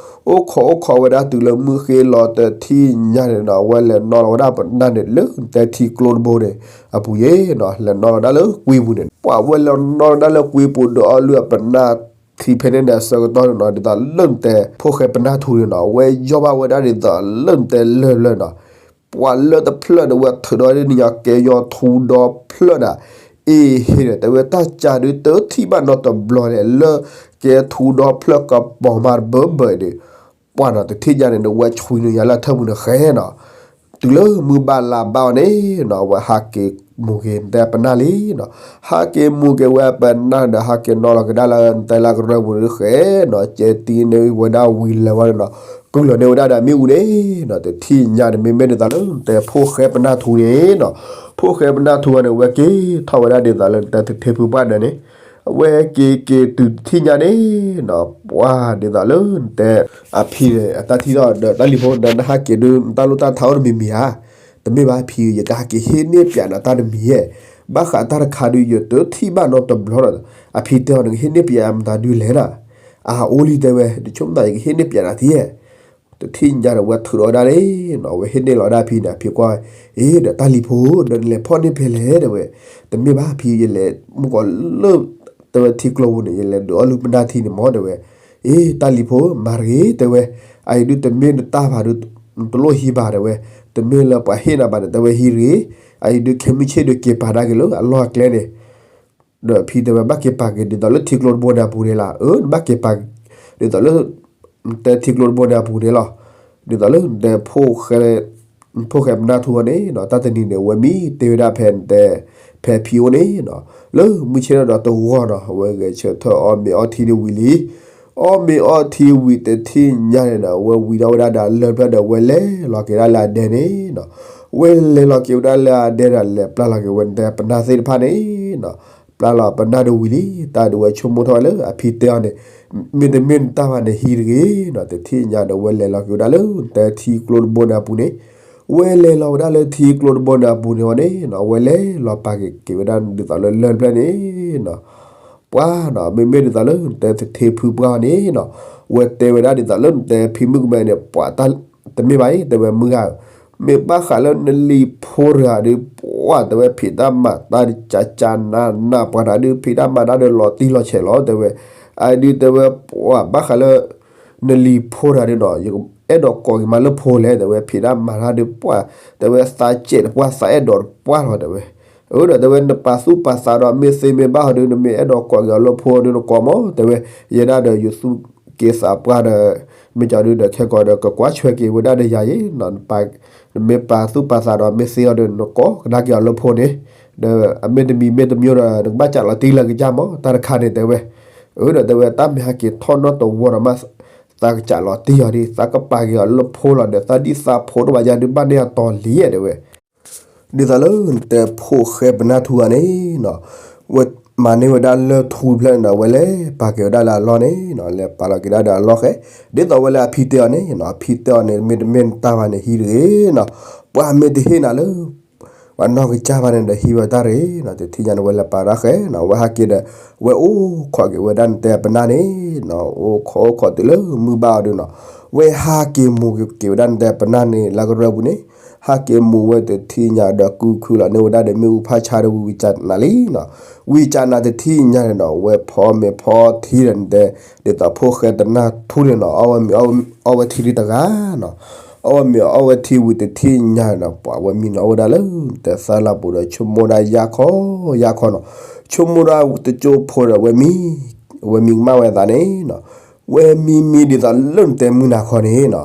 အိၣ်ခိးအိၣ်ခိးဝဲဒၣ်တုၤလၢမုၢ်ဃ့လီၤတထံၣ်ညါန့ၣ်နီၤ ဝဲလဲၤနီၣ်လီၤဝဲဒၣ်ပနၢ်န့ၣ် လၢနတဲထံကျိတဘိန့ၣ် အပူၤယဲနီၤ လဲၤနီၣ်လီၤဒၣ်လၢကွံပူၤန့ၣ် ပှၢ်ဝဲလဲၤနီၣ်လီၤဒၣ်လၢကွံပူၤဒီးအီၣ်လုၢ်အပနၢ်ထံဖဲန့ၣ်န့ၣ် အဆၢကတီၢ်န့ၣ်နီၤ ဒ်သိးလၢနတဲဖိၣ်ဃဲပနၢ်ထူန့ၣ်နီၤ ဝဲယီၢ်ဘၣ်ဝဲဒၣ်ဒ်သိးလၢနတဲလၢၢ်ဖျၢၣ်နီၤ ပှၤလၢတဖျၢၣ်ဒီး ဝဲထုးဒီးဒ်န့ၣ်ညါ ကဲယီၤထူဒီဖျၢၣ်နီၤ, အ့ဟ့ၣ်ဒီး တဲဝဲတၢ်ကၢ်ဒုးတထံၣ်ဘၣ်နီတဘျီန့ၣ် လၢကဲထူဒီဖျၢၣ်ကပီၤမးတဘၢဘၢဒီး ပှၢ်နီၤ တထံၣ်ညါန့ၣ်ဒီး ဝဲဆွံနုာ်ညါလၢအထၢၣ်ပူၤန့ၣ်ဃဲနီၤ, တုၤလၢမုၢ်ဘၣ်လါဘၣ်အီၤန့ၣ်နီၤ ဝဲဟးက့ၤမူၤက့ၤနတဲပနၢ်လံနီၤ, ဟးက့ၤမူၤက့ၤဝဲပနၢ်ဒီး ဟးက့ၤနီၣ်လီၤက့ၤဒၣ်လၢနတဲလၢကရၢပူၤန့ၣ်ဃဲနီၤ, ကဲတံၤန့ၢ်ဝဲဒၣ်ဝံၤလၢာ်ဝဲန့ၣ်နီၤ, ကုၢ်လီၤန့ၢ်ဝဲဒၣ်ဒီးမ့ၣ်အူန့ၣ်နီၤ, တထံၣ်ညါန့ၣ် မ့မ့ၢ်ဒ်သိးလၢနတဲဖိၣ်ဃဲပနၢ်ထူန့ၣ်နီၤ, ဖိၣ်ဃဲပနၢ်ထူအီၤန့ၣ် ဝဲက့ၤထီၣ်ဝဲဒၣ်ဒ်သိးလၢနတဲသထ့ဖုပှၢ်ဒၢးန့ၣ်, အဝဲက့ၤက့ၤတုၤတထံၣ်ညါန့ၣ်နီၤ, ပှၢ်ဒ်သိးလၢနတဲ အဖံန့ၣ် အတၢ်ထံၣ်ထီၣ်ဒီးတၢ်လံၤဖိဒီး နဟးက့ၤဒုး နတၢ်လိၣ်တၢ်ထါအိၣ်တမံၤမံၤဧါ, တမ့ၢ်ဘၣ်ဖံ ယကဟးက့ၤဟ့ၣ်န့ၢ်ပၠးနၤတၢ်တမံၤဧါ, ဘၣ်ဃးတၢ်တခါဒုး ယတထံၣ်ဘၣ်နီတဘျီဒီး, အဖံတဲအီၤ နကဟ့ၣ်န့ၢ်ပၠးမတၤဒုးလဲၣ်နီၤ, အအိၣ်လံတဲဝဲ တဆိကမိၣ်သး ယကဟ့ၣ်န့ၢ်ပၠးနၤထံဧါ တထံၣ်ညါဒီး ဝဲထုးဒီးဝဲဒၣ်န့ၣ်နီၤ, ဝဲဟ့ၣ်န့ၢ်လီၤဝဲဒၣ်ဖံန့ၣ် အဖံကွၢ်, အ့ ဒီးတၢ်လံၤဖိ ဒီးနလဲၤဖီၣ်န့ၢ်ဖဲလဲၣ်တဲဝဲ, တမ့ၢ်ဘၣ်ဖံ ယလဲၤမုၢ်ကီၢ်လၢ တဲဝဲထံကျိပူၤန့ၣ် ယလဲၤဒုးအီၣ်လုၢ်ပနၢ်ထံန့ၣ်မၢတဲဝဲ, အ့ တၢ်လံၤဖိ မၤတဂ့ၤတဲဝဲ, အအံၤဒုးတမ့ၢ်နတၢ်ဘၣ်ဒီး နတလိၣ်ဟံးဘၣ်တဲဝဲ, တမ့ၢ်လၢပှၤဟ့ၣ်နၤဘၣ်န့ၣ် တဲဝဲဟံးတဂ့ၤ, အအံၤဒုးခဲမုၢ်ဆ့ၣ်ဒုးက့ၤပာ်ဒၣ်က့ၤလၢအလီၢ်အကျဲန့ၣ် ဒီးဖံတဲဝဲ ဘၣ်က့ၤပာ်က့ၤဒ်သိးလၢထံကျိတဘိန့ၣ်အပူၤန့ၣ်လီၤ. အၢ နဘၣ်က့ၤပာ် ဒ်သိးလၢ တဲထံကျိတဘိန့ၣ်အပူၤန့ၣ်လီၤ. ဒ်သိးလၢနတဲ ဖိၣ်ဃဲပနၢ်ထူအီၤန့ၣ်နီၤ တၢ်တနံၤန့ၣ် အဝဲမံတ့ၢ်ဝဲဒၣ်ဖဲနတဲ ဖဲဖံအိၣ်န့ၣ်နီၤ လၢမုၢ်ဆ့ၣ်ထီၣ်ဒီးတဂီၢ်နီၤ အဝဲဂဲၤဆၢထၢၣ်အီၣ်မ့ၤအီထံဒ်ဝံၤလံ အီၣ်မ့ၤအီထံဝံၤတထံၣ်ညါန့ၣ်ဒီး အဝဲဝံၤထီၣ်ဝဲဒၣ်ဒီးလၢၢ်ဖျၢၣ်ဒီး အဝဲလဲၤလီၤက့ၤဒၣ်လၢအဒဲန့ၣ်နီၤ. ဝဲလဲၤလီၤက့ၤဝဲဒၣ်လၢအဒဲဒီး လဲၤပျၢ်လီၤက့ၤဝဲနတဲပနၢ်သ့ၣ်တဖၣ်န့ၣ်နီၤ. ပျၢ်လီၤပနၢ်ဒီးဝံၤလံ တၢ်ဒုးဝဲဆိကမိၣ်ထီၣ်ဝဲလၢအဖံတဲအီၤန့ၣ် မ့တမ့ၢ်နတၢ်ဘၣ်န့ၣ် ဟံးတဂ့ၤနီၤ. တထံၣ်ညါဒီး ဝဲလဲၤလီၤက့ၤဝဲဒၣ်လၢနတဲထံကျိတဘိန့ၣ်အပူၤန့ၣ် ဝဲလဲၤလီၤဝဲဒၣ်လၢထံကျိတဘိန့ၣ်အပူၤန့ၣ်ဝဲန့ၣ်နီၤ ဝဲလဲၤလီၤပာ်က့ၤဝဲဒၣ်ဒ်သိးလၢလၢၢ်ဖျၢၣ်န့ၣ်နီၤ. ပှၤနီၤ မ့မ့ၢ်ဒ်သိးလၢနတဲသထ့ဖုပှၢ်န့ၣ်နီၤ, ဝဲတဲဝဲဒၣ်ဒ်သိးလၢနတဲဖံမုၣ်ကမဲန့ၣ် ပှၤတၢ်တမ့ၢ်ဘၣ်အံၤ တဲဝဲမုၢ်ဂၤဧၢ, မ့ၢ်ဘၣ်ဃးလၢနလံၤဖိတဂၤဒီး ပှၤတဲဝဲဖံးတၢ်မၤတၢ်ဒီး ကကနန ပှၤတဂၤဒီး ဖံးတၢ်မၤတၢ်ဒီး လီၤတံၢ်လီၤဆဲးလီၤ တဲဝဲ, အဒုးတဲဝဲ ပှၤဘၣ်ဃးလၢ နလံၤဖိတဂၤဒီးနီၤ ယအဲၣ်ဒိးကိးက့ၤမးလၢဖိလဲၣ် တဲဝဲ ဖံးတၢ်မၤတၢ်ဒီးပှၤ တဲဝဲသးစဲးတပှၢ် သးအဲၣ်ဒိးတပှၢ်လီၤ တဲဝဲ, အၢဒီးတဲဝဲ နပာ်သူၣ်ပာ်သးဒီး မ့ၢ်သ့မ့ၢ်ဘၣ်ဟီဒီး နမ့ၢ်အဲၣ်ဒိးကိးက့ၤအီၤလၢဖိဒီး နကိးမး တဲဝဲ, ယဲဒၣ်ဒီးယသူၣ်က့သးပှၢ်ဒီး မ့ၢ်ကီဒုးဒီး ခဲကိာ်ဒီး ကကွၢ်ဆွဲက့ၤဝဲဒၣ်ဒီးယၤအံၤနီၤ, နမ့ၢ်ပာ်သူၣ်ပာ်သးဒီး မ့ၢ်သ့အီၤဒီး နကိးကဒါက့ၤအီၤလၢဖိန့ၣ်, ဒီးအမ့ၢ်တမံၤမ့ၢ်တမံၤဒီး နကဘၣ်ကးလီၤတံၢ်လၢကစၢ်မး တၢ်တခါန့ၣ် တဲဝဲ, အၢဒီးတဲဝဲ တၢ်မ့ၢ်ဟဲက့ၤထီၣ်နီၣ်တဝီဒီးမး သးကစးလီၤတံၢ်အီၤဒ် သးကပာ်က့ၤအီၤလၢဖိလီၤဒီး သးဒ်သးဖိတဘၣ်ယၤဒုးဘၣ်န့ၢ်အတီၤလံ တဲဝဲ, ဒ်သိးလၢနတဲဖိၣ်ဃဲပနၢ်ထူဂၤန့ၣ်နီၤ, ဝဲမၤန့ၢ်ဝဲဒၣ်လၢၢ်ထူတဖျၢၣ်န့ၣ်ဒီး ဝဲလဲၤပာ်က့ၤဝဲဒၣ်လၢအလီၢ်န့ၣ်နီၤ, လဲၤပာ်လီၤက့ၤဒၣ်ဒီးအလီၢ်ဃဲ, ဒ်သိးဝဲလၢအဖံတဲအီၤန့ၣ်နီၤ, အဖံတဲအီၤန့ၣ် မ့တမ့ၢ်နတၢ်ဘၣ်န့ၣ် ဟံးတဂ့ၤနီၤ, ပှၤမ့ၢ်တဟ့ၣ်နၤလၢ ပှၤနီၢ်ကစၢ်ဘၣ်န့ၣ်ဒီး ဟံးဝဲတၢ်တဂ့ၤနီၤ, တထံၣ်ညါန့ၣ် ဝဲလဲၤပာ်တၢ်ဃဲနီၤ, ဝဲဟးက့ၤဒီး ဝဲအိၣ်ခိးက့ၤဝဲဒၣ်နတဲပနၢ်န့ၣ်နီၤ, အိၣ်ခိးအိၣ်ခိးတုၤလၢမုၢ်ဘၣ်အီၤဒုးနီၤ, ဝဲဟးက့ၤမူၤက့ၤဝဲဒၣ်နတဲပနၢ်န့ၣ် လၢကရၢၢ်ပူၤန့ၣ်, ဟးက့ၤမူၤဝဲတထံၣ်ညါဒီး ကုၢ်ခုလီၤန့ၢ်ဝဲဒၣ်ဒီး မ့ၣ်အူဖးဆါဒီး ဝံၤဝံၤကနၤလံနီၤ, ဝံၤကနၤတထံၣ်ညါန့ၣ်နီၤ, ဝဲဖီမ့ၤဖီထံဒီးနတဲ ဒ်သိးဖိၣ်ဃဲတနၢ်ထူန့ၣ်နီၤ, အီၣ်ဝဲမ့ၤအီၣ်ဝဲထံဒုးတဂၤနီၤ, အီၣ်ဝဲမ့ၤအီၣ်ဝဲထံဝံၤတထံၣ်ညါနီၤ, ပှၤဝဲမံနီၤအိၣ်ဝဲဒၣ်လၢနတဲသၢလါပူၤဒီး ဆိကမိၣ်ဒၣ်ယၢ်ခီယၢ်ခီနီၤ, ဆိကမိၣ်ဒၣ်တကၠိဖိဒီး ဝဲမံ, ဝဲမံကမၣ်ဝဲသးန့ၣ်နီၤ, ဝဲမံမံဒ်သိးလၢနတဲမုၢ်နၤခီန့ၣ်နီၤ,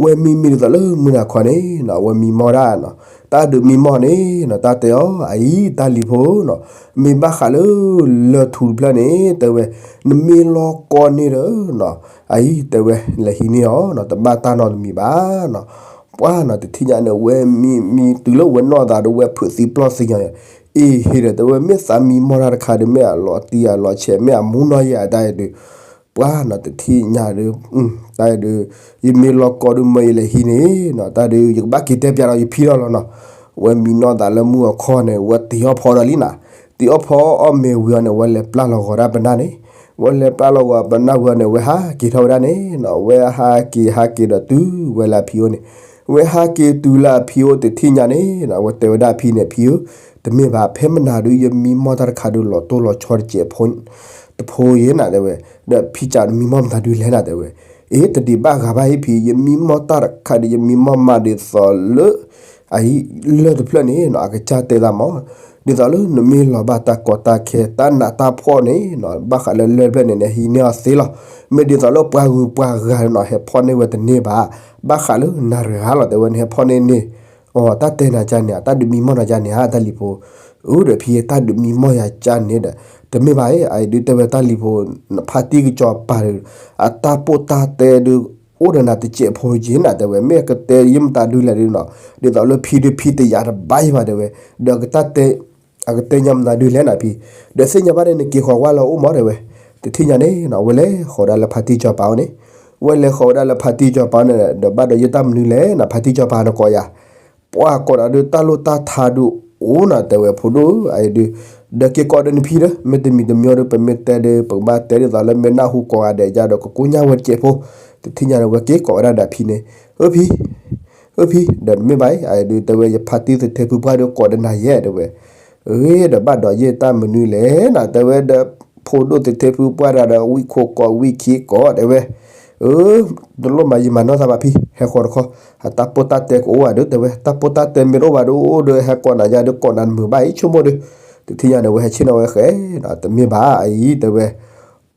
ဝဲမံမံဒ်သိးလၢမုၢ်နၤခီန့ၣ်နီၤ, ဝဲမံမီၢ်ဒၣ်နီၤ, တၢ်ဒုးမံမီၢ်န့ၣ်နီၤ, တၢ်တဲအီၤ အအံၤ တၢ်လံၤဖိနီၤ, မ့ၢ်ဘၣ်ဃးလၢ လၢၢ်ထူတဖျၢၣ်န့ၣ် တဲဝဲ, နမ့ၢ်လီၤကီန့ၢ်ဒီးနီၤ, အအံၤ တဲဝဲ လဲၤဟံးန့ၢ်အီၤနီၤ, တဘၣ်တၢ်နီတမံၤဘၣ်နီၤ, ပှၤနီၤတထံၣ်ညါန့ၣ် ဝဲမံမံတုၤလၢဝဲနီၢ်သးဒီး ဝဲဖုးသံပျီၢ်သံညီ, အ့ဟ့ဒီး တဲဝဲ မ့ၢ်သးမံမီၢ်တၢ်တခါဒီး မ့ၢ်အလီၤတံၢ်အလီၤဆဲး မ့ၢ်အမူနီၢ်ယဲၢ်အတၢ်အံၤဒုး ပှၤနီၤတထံၣ်ညါဒီး တၢ်အံၤဒုး ယမ့ၢ်လီၤကီဒုး မ့ၢ်ယလဲၤဟံးန့ၢ်နီၤ, တၢ်ဒုး ယကဘၣ်က့ၤတဲပျးဒီးယဖံထီၣ်လီၤနီၤ, ဝဲမံနီၢ်သးလၢမုၢ်အခီန့ၣ် ဝဲတ့ၤအီၣ်ဖီဒီးလံနီၤ, တ့ၤအီၣ်ဖီအီၣ်မ့ၤဝံၤအီၤန့ၣ် ဝဲလဲၤပျၢ်လီၤဂီၤဒၣ်ပနၢ်န့ၣ်, ဝဲလဲၤပျၢ်လီၤဂီၤပနၢ်ဝံၤအီၤန့ၣ် ဝဲဟးက့ၤထီၣ်ဝဲဒၣ်န့ၣ်နီၤ, ဝဲဟးက့ၤဟးက့ၤဒီးတုၤဝဲလၢအဖံအိၣ်န့ၣ်, ဝဲဟးက့ၤတုၤလၢအဖံအိၣ်တထံၣ်ညါန့ၣ်နီၤ, ဝဲတဲဝဲဒၣ်အဖံန့ၣ် ဖံဧၢ, တမ့ၢ်ဘၣ် ဖဲမနၤဒုး ယမံမီၢ်တၢ်တခါဒုး လီၤတိၢ်လီၤဆီတစဲးဖိ တဖိယဲၢ်နၤ တဲဝဲ, ဒီးဖံကးနမံမီၢ်မတၤဒုးလဲၣ်နၤ တဲဝဲ, အ့ တဒံးဘၣ်ဂၤဘၣ်ဟံၣ်ဖံ, ယမံမီၢ်တၢ်တခါဒုး ယမံမီၢ်မးဒ်သိးလၢ အအံၤ လၢၢ်တဖျၢၣ်န့ၣ်နီၤ အကစၢ်တဲသးမး, ဒ်သိးလၢနမ့ၢ်လီၤဘၣ်တၢ်ကီတၢ်ခဲ တၢ်နးတၢ်ဖှီၣ်န့ၣ်နီၤ ဘၣ်ဃးလၢလၢၢ်တဖျၢၣ်န့ၣ် နဟံးန့ၢ်အီၤသ့လီၤ. မ့ၢ်ဒ်သိးလၢပှၤဂုၤပှၤဂၤနီၤ ဟဲဖီၣ်န့ၢ်ဝဲတန့ၢ်ဘၣ်, ဘၣ်ဃးလၢနၤတဂၤလီၤ တဲဝဲ နဟဲဖီၣ်န့ၢ်န့ၣ် အတၢ်တဲနၤကန့ၣ် တၢ်ဒုးမံမီၢ်နၤကန့ၣ်ဧါ တၢ်လံၤဖိ, အၢ ဒီးဖံ တၢ်ဒုးမံမီၢ်ယၤကန့ၣ်ဒီး တမ့ၢ်ဘၣ်အံၤ အအံၤဒုးတဲဝဲတၢ်လံၤဖိ, နဖါတံၢ်ကစီၤပၤဒီး အတၢ်ပိၢ်တၢ်တဲဒုး အိၣ်ဒီးနၤတစဲးဖိက့ၤနၤ တဲဝဲ မ့ၢ်အကတဲယမတၤဒုးလဲၣ်ဒုးနီၤ, ဒ်သိးလၢဖံဒုးဖံတယာ်တဘၣ်ယံၤဘၣ် တဲဝဲ, ဒီးကတၢ်တဲ အကတဲညါမတၤဒုးလဲၣ်နၤဖံ, ဒီးသ့ၣ်ညါဘၣ်န့ၣ် နက့ၤဃီၤဝဲလၢအိၣ်မး တဲဝဲ, တထံၣ်ညါန့ၣ်နီၤ ဝဲလဲၤဃီၤဒၣ်လၢဖါတံၢ်ကစီၤပၤအိၣ်န့ၣ်, ဝဲလဲၤဃီၤဝဲဒၣ်လၢဖါတံၢ်ကစီၤပၤန့ၣ် ဒီးဘၣ်ဒီးယတၢ်မနုၤလဲၣ်နၤ ဖါတံၢ်ကစီၤပၤနကိးယၤ ပှၤကိးဒီးဒုးတၢ်လိၣ်တၢ်ထါဒုးအိၣ်နၤ တဲဝဲ ဖိဒိၣ် အအံၤဒုး, ဒီးက့ၤကိးဒီးနဖံဒီး မ့ၢ်တမံၤတမံၤဒီး ပမ့ၢ်တဲဒီး ပကဘၣ်တဲဒ်သိးလၢမ့ၢ်နၢ်ဟူကိးဂၤဒဲးယါဒီး ကကိညၢ်ဝဲတစဲးဖိ, တထံၣ်ညါန့ၣ် ဝဲက့ၤကိးဝဲဒၣ်ဒီးဖံန့ၣ်, အၢဖံ အၢဖံ ဒီးတမ့ၢ်ဘၣ်အံၤ အအံၤဒုး တဲဝဲ ယဖါတံၢ်သထ့ဖုပှၢ်ဒုးကိးဒီးနၤယဲၢ် တဲဝဲ, အ့ ဒီးဘၣ်ဒီးယတၢ်မနုၤလဲၣ်နၤ တဲဝဲဒီး ဖိဒိၣ်သထ့ဖုပှၢ်တဂၤဒီး ဝံၣ်ခိၣ်ကိးဝံၣ်ခံကိး တဲဝဲ, အၢ တလိၣ်မၤယံာ်မၤနီၢ်သးဘၣ်ဖံ ဟဲဃီၤတခီ, အတၢ်ပိၢ်တၢ်တဲကအိၣ်ဘၣ်ဒုး တဲဝဲ တၢ်ပိၢ်တၢ်တဲမ့ၢ်တအိၣ်ဘၣ်ဒုး အိၣ်ဒီးဟဲကိးနၤယါဒုး ကိးနၤတမုာ်ဘၣ်အံၤ ဆိကမိၣ်ဒုး, တထံၣ်ညါန့ၣ် ဝဲဟဲဆ့ၣ်နီၤဝဲဃဲ တမ့ၢ်ဘၣ်အံၤ တဲဝဲ,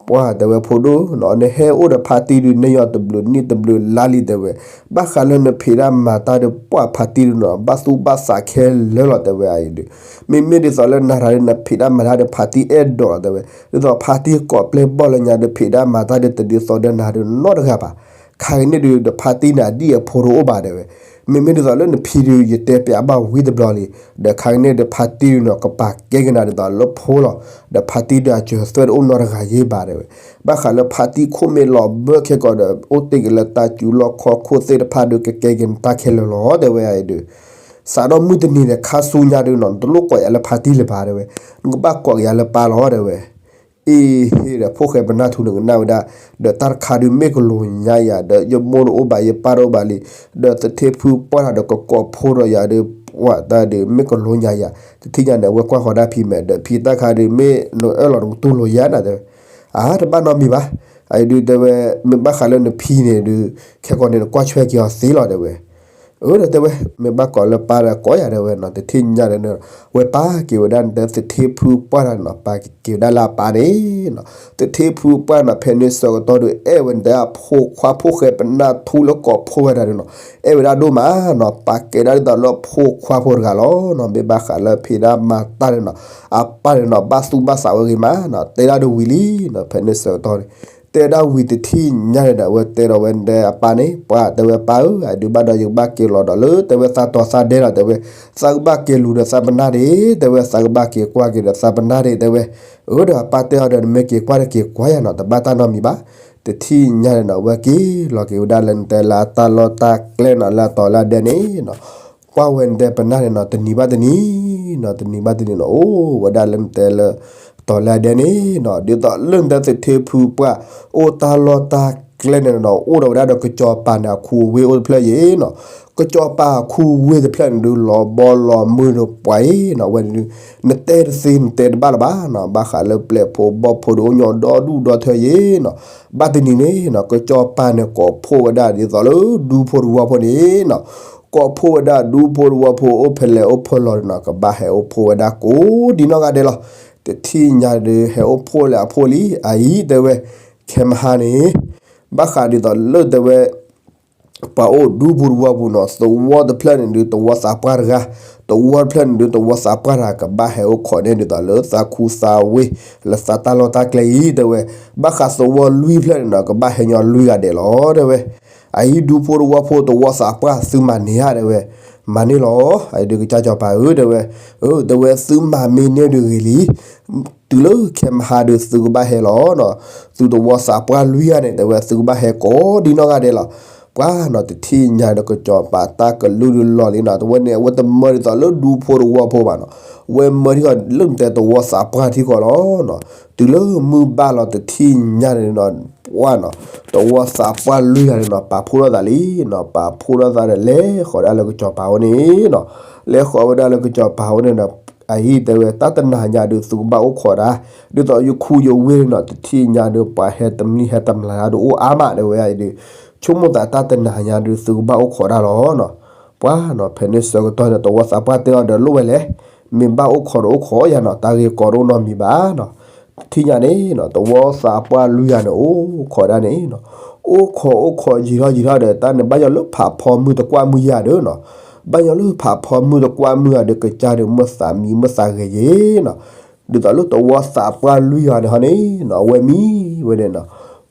ပှၤ တဲဝဲ ဖိဒိၣ်နီၤ နဟဲအိၣ်ဒီးဖါတံၢ်ဒုး နယီၤတဘျုးနံၣ်တဘျုးလါလံ တဲဝဲ, ဘၣ်ဃးလၢနဖံးတၢ်မၤတၢ်ဒီး ပှၤဖါတံၢ်ဒုးနီၤ ဘၣ်သူၣ်ဘၣ်သးခဲလၢာ်လီၤ တဲဝဲအံၤဒုး, မ့မ့ၢ်ဒ်သိးလၢနၤတဂၤဒုး နဖံးတၢ်မၤတၢ်ဒီး ဖါတံၢ်အဲၣ်ဒိးလီၤ တဲဝဲ, ဒ်သိးဖါတံၢ်ကိးပျဲၢ်ဘီၣ်လၢညါဒီး ဖံးတၢ်မၤတၢ်ဒီး တဒ်သိးဒီးနၤဒုးနီတဂၤဘၣ်, ခါကန့ၣ်ဒုး ဒီးဖါတံၢ်န့ၣ် အဒံၣ်အဖိတအိၣ်ဘၣ် တဲဝဲ, မ့မ့ၢ်ဒ်သိးလၢနဖံဒုး ယတဲပျးဘၣ်ဝံၤတဘျီလံ, ဒီးခါကန့ၣ်ဒီး ဖါတံၢ်ဒုးနီၤ ကပာ်ကဲက့ၤနၤဒ်သိးလၢဖိလီၤ, ဒီးဖါတံၢ်ဒုးအစၢၤသွဲၣ်တအိၣ်နီတဂၤယ့ဘၣ် တဲဝဲ, ဘၣ်ဃးလၢဖါတံၢ်ခိၣ်မ့ၢ်လီၤဘၢခဲကိးဒီး အိၣ်တ့ၢ်က့ၤလၢတၢ်စူၤလီၢ်ခီၣ်ခိၣ်သ့ၣ်တဖၣ်ဒုး ကကဲက့ၤနတၢ်ခဲလၢာ်လီၤ တဲဝဲအံၤဒုး, စးထီၣ်မုၢ်တနံၤဒီး ခါဆူညါဒုးနီၤ နတလိၣ်ကိးယၤလၢဖါတံၢ်လၢၤဘၣ် တဲဝဲ, နကဘၣ်ကိးက့ၤယၤလၢပၢ်လီၤ တဲဝဲ, အ့ဟ့ဒီး ဖိၣ်ဃဲပနၢ်ထူန့ၣ်ကနၣ်ဝဲဒၣ်, ဒီးတၢ်တခါဒုးမ့ၢ်ကလိၤညါယၤ ဒီးယမိၢ်တအိၣ်ဘၣ် ယပၢ်တအိၣ်ဘၣ်လံ, ဒီးသထ့ဖုပှၢ်တၢ်ဒီးကကိးဖှိၣ်ဒီးယၤဒီး ပှၢ်တၢ်ဒီးမ့ၢ်ကလိၤညါယၤ, တထံၣ်ညါန့ၣ် အဝဲကွၢ်ဃီၤဒၣ်ဖံမဲာ် ဒီးဖံတၢ်ခါဒုး မ့ၢ်နအၢၣ်လီၤနကတူၢ်လိာ်ယၤနၤတဲဝဲ, အါ တဘၣ်နီတမံၤဘၣ်, အအံၤဒုးတဲဝဲ, မ့ၢ်ဘၣ်ဃးလၢနဖံန့ၣ်ဒုး ခဲကိာ်န့ၣ် နကွၢ်ဆွဲက့ၤအီၤသ့လီၤတဲဝဲ အၢ ဒီးတဲဝဲ, မ့ၢ်ဘၣ်ကိးလၢပၢ်ဒီးကိးယၤတဲဝဲနီၤ, တထံၣ်ညါဒီး ဝဲပာ်က့ၤဝဲဒၣ်နတဲသထ့ဖုပှၢ်တၢ်နီၤ, ပာ်က့ၤဝဲဒၣ်လၢအပၢ်န့ၣ်နီၤ, သထ့ဖုပှၢ်နီၤ ဖဲန့ၣ်ဆၢကတီၢ်ဒုး အဲၣ်ဝဲနတဲအဖိခွါဖိၣ်ဃဲပနၢ်ထူလၢကိးဖှိၣ်ဝဲဒၣ်ဒုးနီၤ, အဲၣ်ဝဲဒၣ်ဒိၣ်မးနီၤ, ပာ်ကဲဒၣ်ဒ်သိးလၢဖိခွါဖိတဂၤလီၤနီၤ, မ့ၢ်ဘၣ်ဃးလၢဖံဒၣ်မၤတၢ်န့ၣ်နီၤ, အပၢ်န့ၣ်နီၤ ဘၣ်သူၣ်ဘၣ်သးဝဲဂ့ၤမးနီၤ, တဲဒၣ်ဒုးဝံၤလံနီၤ, ဖဲန့ၣ်ဆၢကတီၢ်န့ၣ် တဲဒၣ်ဝံၤတထံၣ်ညါန့ၣ်ဒီး အဝဲတဲဒီးဝဲနတဲအပၢ်န့ၣ်, ပှၢ်တဲဝဲပၢ်ဧၢ, အဒုးဘၣ်ဒီးယကဘၣ်က့ၤလီၤဒီးလၢတဲဝဲသးတီၤသးဒဲလီၤတဲဝဲ, သးကဘၣ်က့ၤလူၤဒီးသးပနၢ်ဒ့ၣ်, တဲဝဲသးကဘၣ်က့ၤကွၢ်က့ၤဒီးသးပနၢ်ဒ့ၣ်တဲဝဲ, အၢဒီးအပၢ်တဲအီၤဒီး နမ့ၢ်က့ၤကွၢ်ဒီးက့ၤကွၢ်ယၤနီၤ, တဘၣ်တၢ်နီတမံၤဘၣ်, တထံၣ်ညါန့ၣ်နီၤ အဝဲက့ၤလီၤက့ၤဝဲဒၣ်လၢနတဲလၢအတၢ်လီၢ်တၢ်ကျဲနီၤ လၢအတီၤလၢအဒဲန့ၣ်နီၤ, ကွၢ်ဝဲနတဲပနၢ်န့ၣ်နီၤ တနံၤဘၣ်တနံၤနီၤ, တနံၤဘၣ်တနံၤနီၤ အိၣ်ဝဲဒၣ်လၢနတဲလၢ တီၤလၢအဒဲန့ၣ်နီၤ, ဒ်သိးလၢနတဲသထ့ဖုပှၢ် အိၣ်တၢ်လီၢ်တၢ်ကျဲန့ၣ်နီၤ အိၣ်ဒီးဝဲဒၣ်ဒီးကစီၤပၤန့ၣ် အခူအဝ့ၢ်အိၣ်တဖျၢၣ်ယ့ၤနီၤ, ကစီၤပၤအခူအဝ့ၢ်တဖျၢၣ်န့ၣ်ဒုး လီၤဘီလီၤမုၢ်ဒီးပှၤအံၤနီၤ, ဝဲန့ၣ်ဒုး နတဲတသ့နတဲတဘၣ်လၢၤဘၣ်နီၤ, ဘၣ်ဃးလၢပျဲၢ်ဖိဘီၣ်ဖိဒီးအိၣ်ညီဒီဒူၣ်ဒီထၢယ့ၤနီၤ, ဘၣ်တနံၤန့ၣ်နီၤ ကစီၤပၤန့ၣ် ကိးဖှိၣ်ဝဲဒၣ်ဒ်သိးလၢဒူဖိတဝီဖိန့ၣ်နီၤ, ကိးဖှိၣ်ဝဲဒၣ်ဒူဖိတဝီဖိအိၣ်ဖဲလဲၣ်အိၣ်ဖဲလဲၣ်နီၤ ကဘၣ်ဟဲအိၣ်ဖှိၣ်ဝဲဒၣ်ကိးဒ်နီၢ်ဂၤဒဲးလီၤ, တထံၣ်ညါဒီး ဟဲအိၣ်ဖှိၣ်လၢအဖှိၣ်လံ, အအံၤတဲဝဲ, ခဲမဟါန့ၣ် ဘၣ်ဃးဒ်သိးလၢတဲဝဲ ပှၤအိၣ်ဒူပူၤတဝီပူၤနီၤ, သဝီတဖျၢၣ်န့ၣ်ဒုး သဝီသးပှၢ်တဂၤ, သဝီတဖျၢၣ်န့ၣ်ဒုး သဝီသးပှၢ်တဂၤ ကဘၣ်ဟဲအိၣ်ခိးန့ၢ်ဒ်သိးလၢသးခူသးဝ့ၢ် လၢသးတၢ်လီၢ်တၢ်ကျဲအံၤ တဲဝဲ, ဘၣ်ဃးသဝီလွံၢ်ဖျၢၣ်န့ၣ်နီၤ ကဘၣ်ဟဲညီလွံၢ်ဂၤဒဲးလီၤ တဲဝဲ, အအံၤဒူဖိတဝီဖိသဝီသးပှၢ်သုမၤန့ၢ်ဧါ တဲဝဲ, မၤန့ၢ်လီၤ, အအံၤဒုးကစၢ်စီၤပၤဧၢ တဲဝဲ, တဲဝဲသုမၤမ့ၢ်န့ၢ်ဒုးဂ့ၤလံ တုၤလၢခဲမဟါဒုးသုကဘၣ်ဟဲလီၤနီၤ, သုသဝီသးပှၢ်လွံၢ်ဂၤန့ၣ် တဲဝဲသုကဘၣ်ဟဲကိးဒ်နီၢ်ဂၤဒဲးလီၤ, ပှၤနီၤတထံၣ်ညါဒီးကစီၤပၤတၢ်ကလုၢ်ဒုးလီၤလံနီၤ, တဝဲန့ၣ် အဝဲတမၢဒ်သိးလၢဒူဖိတဝီဖိဘၣ်နီၤ, ဝဲမၢထံၣ်ဃီၤလၢနတဲသဝီသးပှၢ်ထံဃီၤလီၤနီၤ, တုၤလၢမုၢ်ဘၣ်လီၤတထံၣ်ညါန့ၣ်နီၤ, ပှၤနီၤ, သဝီသးပှၢ်လွံၢ်ဂၤန့ၣ်နီၤ ပာ်ဖှိၣ်ထီၣ်သးလံနီၤ, ပာ်ဖှိၣ်ထီၣ်သးဒီးလဲၤဃီၤဒၣ်လၢကစီၤပၤအအိၣ်န့ၣ်နီၤ, လဲၤဃီၤဝဲဒၣ်လၢကစီၤပၤအအိၣ်န့ၣ်ဒီး အအံၤတဲဝဲ တၢ်တနၤညါဒုးသုကဘၣ်အိၣ်ခိးဒၣ်, ဒ်သိးယခူယဝ့ၢ်နီၤ တထံၣ်ညါဒုး ပှၤဟဲတမျံၤဟဲတမျါဒုးအိၣ်အါမး တဲဝဲအံၤဒုး, ဆိကမိၣ်သးတၢ်တနၤညါဒုးသုကဘၣ်အိၣ်ခိးဒၣ်လီၤနီၤ, ပှၤနီၤ ဖဲန့ၣ်ဆၢကတီၢ်န့ၣ် သဝီသးပှၢ်တဲအီၤဒီးလိၣ်ဝဲလဲၣ်, မ့ၢ်ဘၣ်အိၣ်ခိးဒီးအိၣ်ခိးယၤနီၤ, တၢ်ဂ့ၢ်ကီဒိၣ်နီတမံၤဘၣ်နီၤ, တထံၣ်ညါန့ၣ်နီၤ သဝီသးပှၢ်လွံၢ်ဂၤန့ၣ် အိၣ်ခိးဒၣ်န့ၣ်နီၤ, အိၣ်ခိးအိၣ်ခိးယံာ်ထီၣ်ယံာ်ထီၣ်ဒီး တၢ်န့ၣ်ဘၣ်ယီၤလၢဖးဖီမုၢ်တကွၢ်မုၢ်ယၤဒုးနီၤ, ဘၣ်ယီၤလၢဖးဖီမုၢ်တကွၢ်မုၢ်ဂၤဒီး ကစၢ်ဒုးမ့ၢ်သးမံမ့ၢ်သးဂဲၤယ့ၤနီၤ, ဒ်သိးလၢသဝီသးပှၢ်လွံၢ်ဂၤန့ၣ်ဟီန့ၣ်နီၤ အဝဲမံဝဲန့ၣ်နီၤ,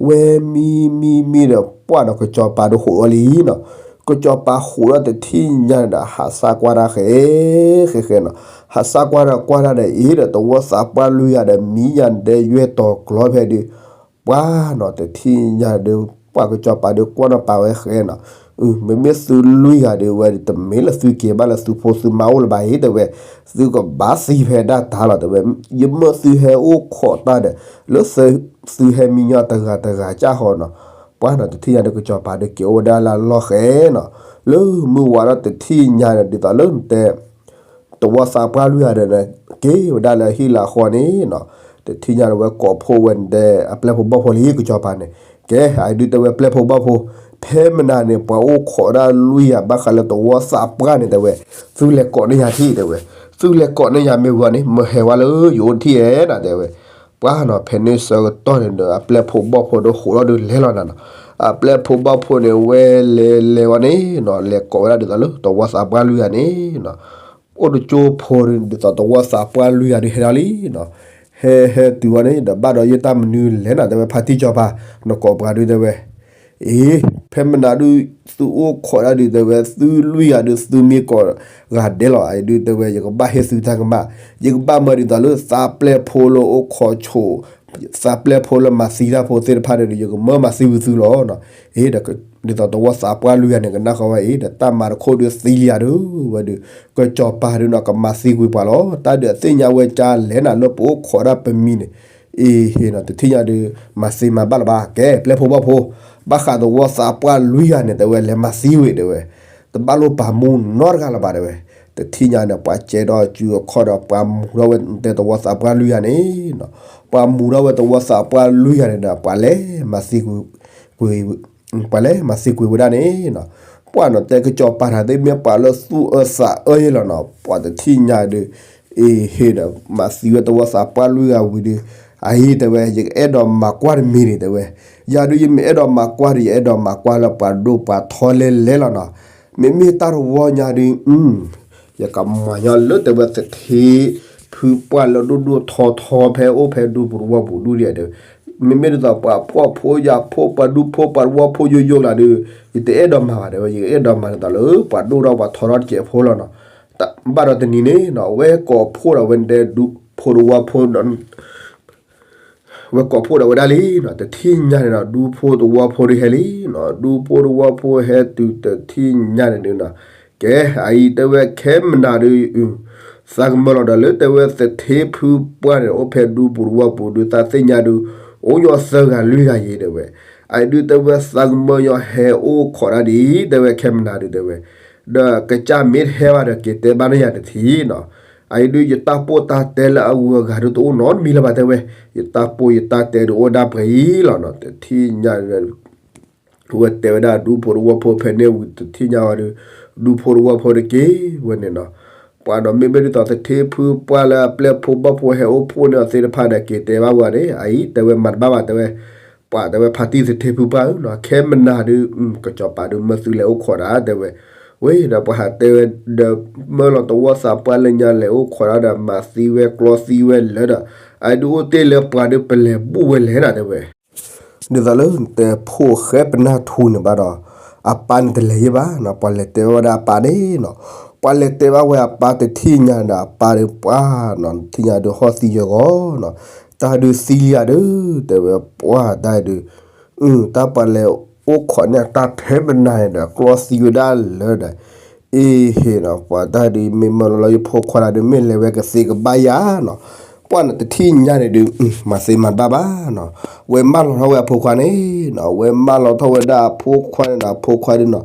ဝဲမံမံမံဒီး ပှၢ်ဒီးကစီၤပၤဒုးဟးအီၤလံနီၤ, ကစီၤပၤဟးထီၣ်တထံၣ်ညါန့ၣ်ဒီး ဟးစၢ်ကွၢ်တၢ်ဃဲ ဃဲဃဲနီၤ, ဟးစၢ်ကွၢ်တၢ်ကွၢ်တၢ်ဒီးအံၤဒီး သဝီသးပှၢ်လွံၢ်ဂၤဒီး မံယၤဒဲးယွဲၢ်တီၤကျီဖဲဒုး ပှၤနီၤ တထံၣ်ညါဒုး ပှၤကစီၤပၤဒုးကွၢ်နီၤပာ်ဝဲဃဲနီၤ, မ့မ့ၢ်သုလွံၢ်ဂၤဒုးဝဲတမ့ၢ်လၢသုက့ၤဘၣ်လၢသုဖိသုမါအိၣ်လၢၤဘၣ်အံၤ တဲဝဲ, သုကဘၣ်သံဖဲဒၣ်တၢ်လီၤ တဲဝဲ, ယမၢသုဟဲအိၣ်ခိးတၢ်ဒီး လၢသုဟဲမံညီတဂၤတဂၤကၢ်ဃီနီၤ, ပှၤနီၤ တထံၣ်ညါဒုးကစီၤပၤဒုးက့ၤအိၣ်ဝဲဒၣ်လၢအလီၢ်ဃဲနီၤ, လၢမုၢ်ဝါထီၣ်တထံၣ်ညါန့ၣ် ဒ်သိးလၢနတဲ သဝီသးပှၢ်လွံၢ်ဂၤဒီး က့ၤဝဲဒၣ်လၢဟံၣ်လၢအဃီန့ၣ်နီၤ, တထံၣ်ညါန့ၣ်ဝဲကိးဖှိၣ်ဝဲန့ၣ်ဒီး အပျဲၢ်ဖိဘီၣ်ဖိလံ ကစီၤပၤန့ၣ်, ကဲ အဒုးတဲဝဲပျဲၢ်ဖိဘီၣ်ဖိ, ဖဲမနၤန့ၣ် ပှၤအိၣ်ခိးဒၣ်လွံၢ်ဂၤ ဘၣ်ဃးလၢသဝီသးပှၢ်န့ၣ် တဲဝဲ, သုလဲၤကိးန့ၢ်ယၤထံၣ် တဲဝဲ, သုလဲၤကိးန့ၢ်ယၤမ့ၢ်ဝံၤန့ၣ် မၢဟဲဝဲလၢယအိၣ်တထံၣ်ဧဲနီၤ တဲဝဲ, ပှၤနီၤ ဖဲန့ၣ်ဆၢကတီၢ်န့ၣ်ဒီး အပျဲၢ်ဖိဘီၣ်ဖိဒီးဟးထီၣ်ဒုးလဲၤလီၤနၤနီၤ, အပျဲၢ်ဖိဘီၣ်ဖိန့ၣ် ဝဲလဲၤလဲၤဝဲန့ၣ်နီၤ လဲၤကိးဝဲဒၣ်ဒ်သိးလၢသဝီသးပှၢ်လွံၢ်ဂၤန့ၣ်နီၤ, အိၣ်တကၠိဖိဒ်သိးသဝီသးပှၢ်လွံၢ်ဂၤဒုးဟဲထီၣ်လံနီၤ, ဟဲဟဲတုၤဝဲန့ၣ် ဒီးဘၣ်ဒီးယတၢ်မနုၤလဲၣ်နီၤ တဲဝဲ ဖါတံၢ်စီၤပၤ, နကိးပှၤဒုးတဲဝဲ, အ့ ဖဲမနၤဒုး သုအိၣ်ခိးဒၣ်ဒုးတဲဝဲ သုလွံၢ်ဂၤဒုး သုမ့ၢ်ကိးဂၤဒဲးလီၤ အဒုးတဲဝဲ ယကဘၣ်ဟ့ၣ်သုတၢ်ကမၣ်, ယကဘၣ်မၢဒ်သိးလၢသးပျဲၢ်ဖိလၢအိၣ်ခိးဆိး သးပျဲၢ်ဖိလၢမၤသံတၢ်ဖိသ့ၣ်တဖၣ်န့ၣ်ဒီး ယကမၢမၤသံဝံၤသုလီၤနီၤ, အ့ ဒ်သိးသဝီသးပှၢ်လွံၢ်ဂၤန့ၣ် ကနၣ်ဃီဝဲအံၤ ဒီးတၢ်မၤတခိၣ်ဒုးသံလံယၤဒုးဝဲဒုး, ကစီၤပၤဒုးနီၤ ကမၤသံကွံာ်ပှၤလီၤ, တၢ်ဒုးအသ့ၣ်ညါဝဲကၢလဲၣ်နၤ လၢပအိၣ်ခိးဒၣ်ပမံၤန့ၣ်, အ့ဟ့နီၤ တထံၣ်ညါဒုး မၤသံမၤဘၣ်လၢၤဘၣ် ကဲ ပျဲၢ်ဖိဘီၣ်ဖိ ဘၣ်ဃးသဝီသးပှၢ်လွံၢ်ဂၤန့ၣ် တဲဝဲလဲၤမၤသံဝံၤတဲဝဲ, တဘၣ်လိၣ်ပာ်မူနီတဂၤလၢၤဘၣ်တဲဝဲ, တထံၣ်ညါန့ၣ် ပှၤကဲထီၣ်စုအခီၣ်ဒီး ပှၤမူထီၣ်ဝဲတဲသဝီသးပှၢ်လွံၢ်ဂၤန့ၣ်, ပှၤမူထီၣ်ဝဲသဝီသးပှၢ်လွံၢ်ဂၤန့ၣ်ဒီး ပှၤလဲၤမၤသံကွံာ် ပှၤလဲၤမၤသံကွံာ်ဝဲဒၣ်န့ၣ်နီၤ, ပှၤနီၤတဲကစီၤပၤတၢ်သ့ၣ်မ့ၢ်ပှၤလၢသူၣ်အၢသးအၢယဲလီၤနီၤ, ပှၤတထံၣ်ညါဒုး အ့ဟ့ဒီး မၤသံဝဲသဝီသးပှၢ်လွံၢ်ဂၤဝံၤဒီး အအံၤတဲဝဲ ယကအဲၣ်ဒိးမၤကွၢ်တမံၤန့ၣ်တဲဝဲ, ယၤဒုးယမ့ၢ်အဲၣ်ဒိးမၤကွၢ်ဒီး ယအဲၣ်ဒိးမၤကွၢ်လၢပှၤဒိၣ်ပှၤထီလဲၤလဲၤလီၤနီၤ, မ့မ့ၢ်တၢ်တဝီညါဒုး ယကမၤညီလၢတဲဝဲသထ့ဖုပှၢ်လၢဒိၣ်ဒိၣ်ထီထီဖဲအိၣ်ဖဲဒူပူၤတဝီပူၤဒူၣ်ဒံးတဲဝဲ, မ့မ့ၢ်ဒ်သိးပှၤဖှီၣ်ဖိယာ်ဖိ ပှၤဒူဖိပှၤဝီဖိယိယိလီၤဒုး ယတအဲၣ်ဒိးမၤဘၣ်တဲဝဲ, ယကအဲၣ်ဒိးမၤဒ်သိးလၢပှၤဒိၣ်ထီပှၤထီထီတစဲးဖိလီၤနီၤ, ဘၣ်ဒီးတနံၤန့ၣ်နီၤ ဝဲကိးဖှိၣ်ဒီးဝဲဒူဖိတဝီဖိဒီး ဝဲကိးဖှိၣ်ဒီးဝဲဒၣ်လံနီၤ, တထံၣ်ညါန့ၣ်နီၤ ဒူဖိတဝီဖိဒုးဟဲလံနီၤ, ဒူဖိတဝီဖိဟဲတုၤတထံၣ်ညါန့ၣ်ဒုးနီၤ, ကဲ အအံၤတဲဝဲခဲမနၤဒုး သးကမၢလီၤဒီးလၢတဲဝဲသထ့ဖုပှၢ်န့ၣ် အိၣ်ဖဲဒူပူၤတဝီပူၤဒုး သးသ့ၣ်ညါဒုး အိၣ်ညီသၢဂၤလွံၢ်ဂၤယဲတဲဝဲ, အအံၤဒုးတဲဝဲသးကမၢညီဟဲအိၣ်ခိးဒၣ်ဒ် တဲဝဲခဲမနၤဒုးတဲဝဲ, ဒီးကစၢ်မ့ၢ်တဟဲဘၣ်ဒီးက့ၤတဲဘၣ်န့ၢ်ယၤတထံၣ်နီၤ, အအံၤဒုးယတၢ်ပိၢ်တၢ်တဲလၢအဂုၤအဂၤဒုးတအိၣ်နီတမံၤလၢၤဘၣ်တဲဝဲ, ယတၢ်ပိၢ်ယတၢ်တဲဒုးအိၣ်ဒၣ်ပှဲၤအံၤလီၤနီၤ, တထံၣ်ညါ ဝဲတဲဝဲဒၣ်ဒူဖိတဝီဖိဖဲန့ၣ်ဝံၤတထံၣ်ညါဝဲဒီး ဒူဖိတဝီဖိတက့ၤဝဲန့ၣ်နီၤ, ပှၤဒီးမ့မ့ၢ်ဒ်သိးသထ့ဖုပှၢ်လၢအပျဲၢ်ဖိဘီၣ်ဖိဟဲအိၣ်ဖှိၣ်န့ၢ်အီၤသ့ၣ်တဖၣ်ဒီးက့ၤတဲဘၣ်ဝဲန့ၣ် အအံၤတဲဝဲမၤတဘၣ်ဘၣ်တဲဝဲ, ပှၤတဲဝဲဖါတံၢ်သထ့ဖုပှၢ်ဧၢနီၤ ခဲမနၤဒုး ကစီၤပၤဒုးမၢသုလဲၤအိၣ်ခိးတၢ်တဲဝဲ, ဝဲဒီးပှၤဟးတဲဝဲ ဒီးမၢလီၤသဝီသးပှၢ်လၢညါလဲၤအိၣ်ခိးတၢ်ဒီးမၤသံဝဲကျီသံဝဲလၢာ်ဒီး အအံၤဒုးအိၣ်တ့ၢ်လၢပှၤဒုးပလဲၤဘူၣ်ဝဲလဲၣ်နီၤတဲဝဲ ဒ်သိးလၢနတဲဖိၣ်ဃဲပနၢ်ထူန့ၣ်ဘၣ်ဒီး အပၢ်န့ၣ်တလဲၤယဲၢ်ဘၣ်နီၤ ပှၤလဲၤတဲဘၣ်ဝဲဒၣ်အပၢ်န့ၣ်နီၤ, ပှၤလဲၤတဲဘၣ်ဝဲအပၢ်တထံၣ်ညါဒီးအပၢ်ဒီးပှၢ်နီၤ တထံၣ်ညါဒုးဟီၣ်သံယဂီၢ်နီၤ, တၢ်ဒုးသံလံဧါဒုး တဲဝဲပှၢ်တၢ်ဒုး တၢ်ပှၤလဲၤအိၣ်ခိးန့ၢ်အတၢ်ဖဲပနၢ်န့ၣ်ဒီး ကျီသံဝဲဒၣ်လၢာ်ဒီး အ့ဟ့နီၤ ပှၤတၢ်ဒုးမ့ၢ်မၢလီၤလၢယဖိခွါတၢ်ဒုးမ့ၢ်လဲၤဝဲကသ့ကဘၣ်ယၤနီၤ, ပှၢ်န့ၣ်တထံၣ်ညါန့ၣ်ဒုး မၤသ့မၤတဘၣ်ဘၣ်နီၤ, ဝဲမၢလီၤထီၣ်ဝဲအဖိခွါန့ၣ်နီၤ ဝဲမၢလီၤထီၣ်ဝဲဒၣ်အဖိခွါန့ၣ်နီၤ အဖိခွါဒုးနီၤ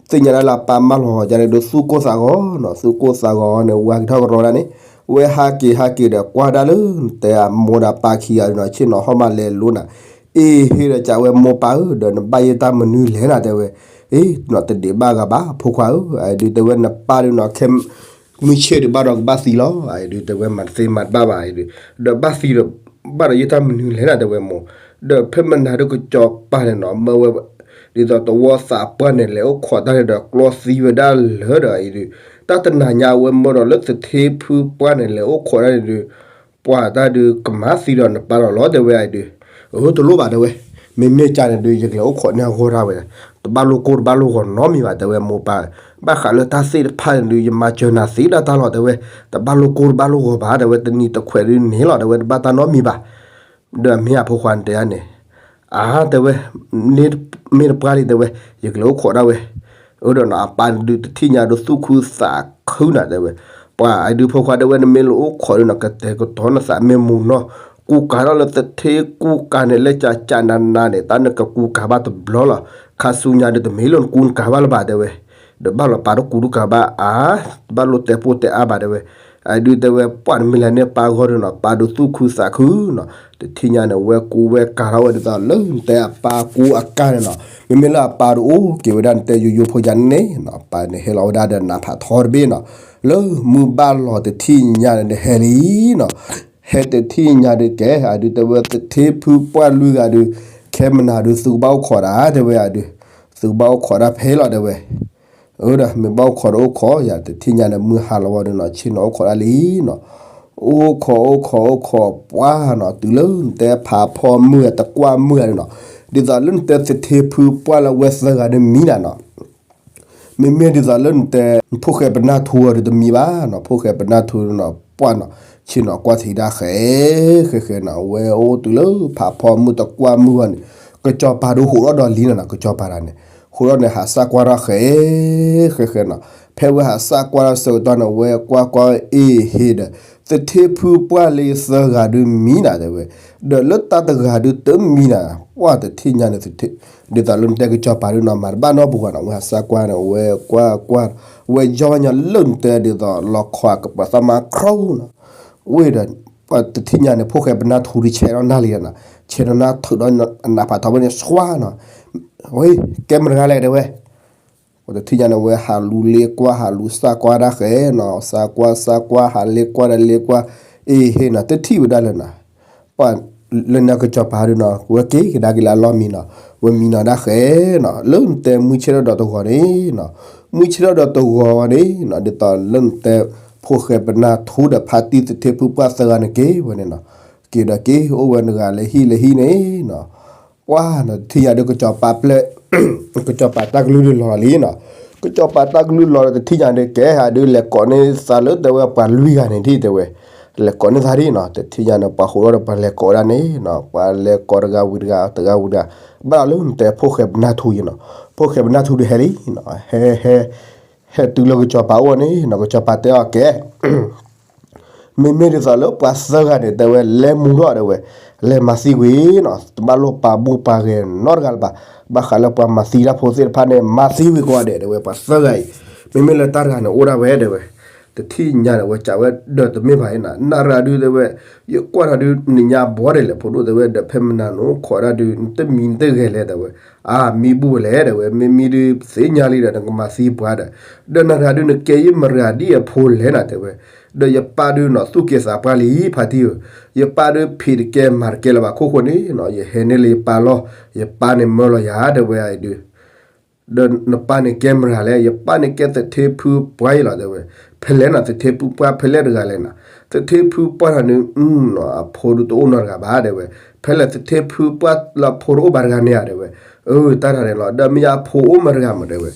သ့ၣ်ညါဒၣ်လၢအပၢ်မၢလီၤယၤန့ၣ်ဒုးသူၣ်ကိၢ်သးဂီၤနီၤ သူၣ်ကိၢ်သးဂီၤန့ၣ် ဝဲဟးက့ၤထီၣ်ကရီဒၣ်န့ၣ် ဝဲဟးက့ၤဟးက့ၤဒီးကွၢ်ဒၣ်လၢ နတဲအမိၢ်ဒီးပၢ်ခံဂၤဒုးနီၤ ဆ့ၣ်နီၤဟီၣ်မးလဲၤလိနၤ အ့ဟ့ဒီးကးဝဲမိၢ်ပၢ်ဧၢ ဒီးနဘၣ်ယဲၢ်တၢ်မနုၤလဲၣ်နၤတဲဝဲ, အ့နီၤတဒံးဘၣ်ဂၤဘၣ်ဖိခွါဧၢ အဒုးတဲဝဲနပၢ်ဒုးနီၤ ခဲမုၢ်ဆ့ၣ်ဒုးဘၣ်ဒီးကဘၣ်သံလီၤ အဒုးတဲဝဲမၤတသ့မၤတဘၣ်ဘၣ်အဒုး, ဒီးဘၣ်သံဒီး ဘၣ်ဒီးယဲၢ်တၢ်မနုၤလဲၣ်နၤတဲဝဲမိၢ်, ဒီးဖဲမနၤဒုးကစီၤပၤန့ၣ်နီၤ မၢဝဲ ဒ်သိးသဝီသးပှၢ်န့ၣ် လဲၤအိၣ်ခိးတၢ်န့ၣ်ဒီးကျီသံဝဲဒၣ်လၢာ်ဒီးအံၤဒုး, တၢ်တနၤညါအဝဲမၢဒီးလၢသထ့ဖုပှၢ်န့ၣ် လဲၤအိၣ်ခိးတၢ်န့ၣ်ဒုး, ပှၤတၢ်ဒုးကမၤသံဒီးနပၢ်ဒီးလီၤတဲဝဲအံၤဒုး, အတလိၣ်ဘၣ်တဲဝဲ, မ့မ့ၢ်ကန့ၣ်ဒုး ယကလဲၤအိၣ်ခိးန့ၢ်အဂီၢ်ဒၣ်ဝဲ, တဘၣ်လိၣ်ကိၢ်တဘၣ်လိၣ်ဂီၤနီတမံၤဘၣ်တဲဝဲမိၢ်ပၢ်, ဘၣ်ဃးလၢတၢ်သ့ၣ်တဖၣ်န့ၣ်ဒုး ယမၤစၢၤနၤသ့ဒၣ်တၢ်လီၤတဲဝဲ, တဘၣ်လိၣ်ကိၢ်တဘၣ်လိၣ်ဂီၤဘၣ်တဲဝဲ တနံၤတခွဲးဒုးန့ၣ်လီၤတဲဝဲ တဘၣ်တၢ်နီတမံၤဘၣ် ဒီးအမ့ၢ်အဖိခွါန့ၣ်တဲဒၣ်န့ၣ်, အါတဲဝဲ, မ့ၢ်တပှၢ်လံတဲဝဲ, ယကလဲၤအိၣ်ခိးဒၣ်ဝဲ, အၢဒီးနီၤ အပၢ်န့ၣ်ဒုးတထံၣ်ညါဒုးသူၣ်ခုသးခုနၤတဲဝဲ, ပှၤအဒုးဖိခွါတဲဝဲ နမ့ၢ်လဲၤအိၣ်ခိးဒုးနီၤ ကတဲာ်ကတီၤနသးမ့ၢ်မူနီၤ, ကူကၤထီၣ်လၢသထ့ကူကၤန့ၣ် လၢကကနနၤန့ၣ် တၢ်နကကူကၤဘၣ်တဘျီလီၤ, ခါဆူညါဒုးတမ့ၢ်လၢနကူနကၤဘၣ်လၢၤဘၣ်တဲဝဲ, ဒီးဘၣ်လီၤပၢ်တကူတကၤဘၣ်အါ, တဘၣ်လိၣ်တဲပိၢ်တဲအါဘၣ်တဲဝဲ, အဒုးတဲဝဲ ပှၤနမ့ၢ်လဲၤန့ၢ်ပၢ်ဂီၢ်ဒုးနီၤ ပၢ်ဒုးသူၣ်ခုသးခုနီၤ, တထံၣ်ညါန့ၣ် ဝဲကူဝဲကၤထီၣ်ဝဲဒ်သိးလၢနတဲအပၢ်ကူအကၤန့ၣ်နီၤ, မ့မ့ၢ်လၢအပၢ်ဒုးအိၣ်က့ၤဝဲဒၣ်နတဲယိယိဖိယၤန့ၣ်န့ၣ်နီၤ, ပၢ်န့ၣ်ဟဲလီၤဝဲဒၣ်ဒီးနးဖးထီတဘ့ၣ်နီၤ, လၢမုၢ်ဘၣ်လီၤတထံၣ်ညါန့ၣ်ဒုးဟဲလံနီၤ, ဟဲတထံၣ်ညါဒုးကဲ အဒုးတဲဝဲသထ့ဖုပှၢ်လွံၢ်ဂၤဒုး, ခဲမနၤဒုးသုကဘၣ်အိၣ်ခိးဒၣ် တဲဝဲအဒုး, သုကဘၣ်အိၣ်ခိးဒၣ်ဖဲလီၤတဲဝဲ အၢဒီး မ့ၢ်ဘၣ်အိၣ်ခိးဒီးအိၣ်ခိး ယၤတထံၣ်ညါန့ၣ် မုၢ်ဟါလီၤဝဲဒုးနီၤ ဆ့ၣ်နီၤအိၣ်ခိးဒၣ်လံနီၤ, အိၣ်ခိး အိၣ်ခိး အိၣ်ခိး ပှၢ်နီၤ တုၤလၢနတဲဖးဖီမုၢ် တကွၢ်မုၢ်ဂၤဒုးနီၤ, ဒ်သိးလၢနတဲသထ့ဖုပှၢ်လၢဝဲသၢဂၤဒုးမံနီၤနီၤ မ့မ့ၢ်ဒ်သိးလၢနတဲ နဖိၣ်ဃဲပနၢ်ထူအီၤဒုးတမံဘၣ်နီၤ, ဖိၣ်ဃဲပနၢ်ထူနီၤ ပှၢ်နီၤ ဆ့ၣ်နီၤကွၢ်ထံဒၣ်ဃဲ ဃဲဃဲနီၤ, ဝဲအိၣ်တုၤလၢဖးဖီမုၢ်တကွၢ်မုၢ်ဂၤန့ၣ်, ကစီၤပၤဒုးဟူးထီၣ်ဒီးလံနီၤနီၤ, ကစီၤပၤတဂၤန့ၣ် ဟူးထီၣ်န့ၣ် ဟးစၢ်ကွၢ်ထီၣ်ဃဲ ဃဲဃဲနီၤ, ဖဲဝဲဟးစၢ်ကွၢ်ထီၣ်ဆၢကတီၢ်န့ၣ် ဝဲကွၢ်ကွၢ်အ့ၣ်ဟ့ဒီး သထ့ဖုပှၢ်လၢယသၢဂၤဒုးမံနၤတဲဝဲ, ဒီးလၢတၢ်တဂၤဒုးတမံနၤ, ပှၢ်တထံၣ်ညါန့ၣ် ဒ်သိးလၢနတဲကစီၤပၤဒုးနီၤ မၤတဘၣ်နီတပူၤဂီၢ်နီၤ, ဝဲဟးစၢ်ကွၢ်န့ၣ် ဝဲကွၢ်ကွၢ်, ဝဲယီၢ်ဘၣ်ညီလၢနတဲဒ်သိး လီၤခီကပၤသၣ်မါခီနီၤ, ဝဲဒီး ပှၢ်တထံၣ်ညါန့ၣ် ဖိၣ်ဃဲပနၢ်ထူဒုးဆဲးထီၣ်နၢ်လံနီၤ, ဆဲးထီၣ်နၢ်ထုးဒီးအနးဖးထီဝဲန့ၣ် ဆွါနီၤ, ဝဲ ကဲမတၤတဂၤလဲၣ်တဲဝဲ ပှၢ်တထံၣ်ညါန့ၣ် ဝဲဟးလူၤလ့ကွၢ် ဟးလူၤစၢ်ကွၢ်ဒၣ်ဃဲနီၤ, စၢ်ကွၢ် စၢ်ကွၢ် ဟးလ့ကွၢ်ဒီးလ့ကွၢ်, အ့ဟ့နီၤ တထံၣ်ဝဲဒၣ်လၢနီၤ, ပှၢ်လၢနကစီၤပၤဒုးနီၤ ဝဲက့ၤကဒါက့ၤလၢအလီၢ်မံနီၤ, ဝဲမံနီၤဒၣ်ဃဲနီၤ, လၢနတဲမုၢ်ဆ့ၣ်ထီၣ်ဒီးတဂီၤန့ၣ်နီၤ, မုၢ်ဆ့ၣ်ထီၣ်ဒီးတဂီၤဝဲန့ၣ်နီၤ, ဒ်သိးလၢနတဲ ဖိၣ်ဃဲပနၢ်ထူဒီးဖါတံၢ်သထ့ဖုပှၢ်သၢဂၤန့ၣ်က့ၤဝဲန့ၣ်နီၤ, က့ၤဒီးက့ၤအိၣ်ဝဲနဂၤလၢဟံၣ်လၢဟံၣ်န့ၣ်နီၤ, ပှၢ်နီၤ တထံၣ်ညါဒုးကစီၤပၤပျဲၢ် ကစီၤပၤတၢ်ကလုၢ်ဒုးလီၤလံနီၤ, ကစီၤပၤတၢ်ကလုၢ်လီၤဒီးတထံၣ်ညါဒုးကဲဟးဒုးလဲၤကိးန့ၢ်သးလၢတဲဝဲ ပှၤလွံၢ်ဂၤန့ၣ်ဒ်တဲဝဲ, လဲၤကိးန့ၢ်သးဒ်နီၤ, တထံၣ်ညါန့ၣ် ပှၤဟူးထီၣ်ဒီးပှၤလဲၤကိးဒၣ်န့ၣ်နီၤ, ပှၤလဲၤကိးတဂၤဝံၤတဂၤ တဂၤဝံၤတဂၤ, ဘၣ်ဒီးလၢနတဲဖိၣ်ဃဲပနၢ်ထူယဲနီၤ, ဖိၣ်ဃဲပနၢ်ထူဒုးဟဲလံနီၤ, ဟဲ ဟဲ ဟဲတုၤလၢကစီၤပၤအိၣ်န့ၣ်နီၤ, ကစီၤပၤတဲအီၤကဲ မ့မ့ၢ်ဒ်သိးလၢပှၤသၢဂၤန့ၣ် တဲဝဲ လဲၤမူထီၣ်တဲဝဲ, လဲၤမၤသံကွံာ်နီၤ, တဘၣ်လိၣ်ပာ်ဘူၣ်ပာ်ဂဲၤနီတဂၤလၢၤဘၣ်, ဘၣ်ဃးလၢပှၤမၤသံတၢ်ဖိသ့ၣ်တဖၣ်န့ၣ် မၤသံဝံၤကိးဂၤဒဲးတဲဝဲ ပှၤသၢဂၤအံၤ, မ့မ့ၢ်လၢတၢ်တဂၤန့ၣ်အိၣ်ဒၣ်ဝဲတဲဝဲ, တထံၣ်ညါန့ၣ်ဝဲစံးဝဲဒီးတမ့ၢ်ဘၣ်အံၤနီၤ, နတဂၤဒုးတဲဝဲ, ယကွၢ်တၢ်ဒုးနညါဘီဒဲးလဲၣ် ဖိဒိၣ်တဲဝဲ ဒီးဖဲမနၤနအိၣ်ခိးဒၣ်ဒုး နတမံၤနတဂဲၤလဲၣ်တဲဝဲ, အါ မံဘူၣ်ဝဲလဲၣ်တဲဝဲ, မ့မံဒုးသ့ၣ်ညါလံဒီး နကမၤသံပှၤဒီး, ဒီးနတဂၤဒုးနကဲယမတၤတဂၤဒ်အဖိလဲၣ်နၤတဲဝဲ, ဒီးယပၢ်ဒုးနီၤ သူၣ်က့သးပှၢ်လံ ဖါတံၢ်ဧၢ, ယပၢ်ဒုးဖံးတကဲမၤတကဲလၢၤဘၣ်ခိၣ်ဃိန့ၣ်နီၤ, ယဟဲန့ၢ်လၢယပၢ်လီၢ်, ယပၢ်န့ၣ်မၢလီၤယၤတဲဝဲအံၤဒုး, ဒီးနပၢ်န့ၣ်ကဲမတၤတဂၤလဲၣ်, ယပၢ်န့ၣ်ကဲသထ့ဖုပှၢ်ယဲလီၤတဲဝဲ, ဖဲလဲၣ်နီၤ သထ့ဖုပှၢ်ဖဲလဲၣ်တဂၤလဲၣ်နီၤ, သထ့ဖုပှၢ်တဂၤန့ၣ် အဖိဒုးတအိၣ်နီတဂၤဘၣ်တဲဝဲ, ဖဲလဲၣ်သထ့ဖုပှၢ်လၢအဖိတအိၣ်ဘၣ်တဂၤန့ၣ်ဧါတဲဝဲ, အၢ တၢ်တဂၤန့ၣ်လီၤ, ဒီးမ့ၢ်ယအဖိအိၣ်မတဂၤမးတဲဝဲ,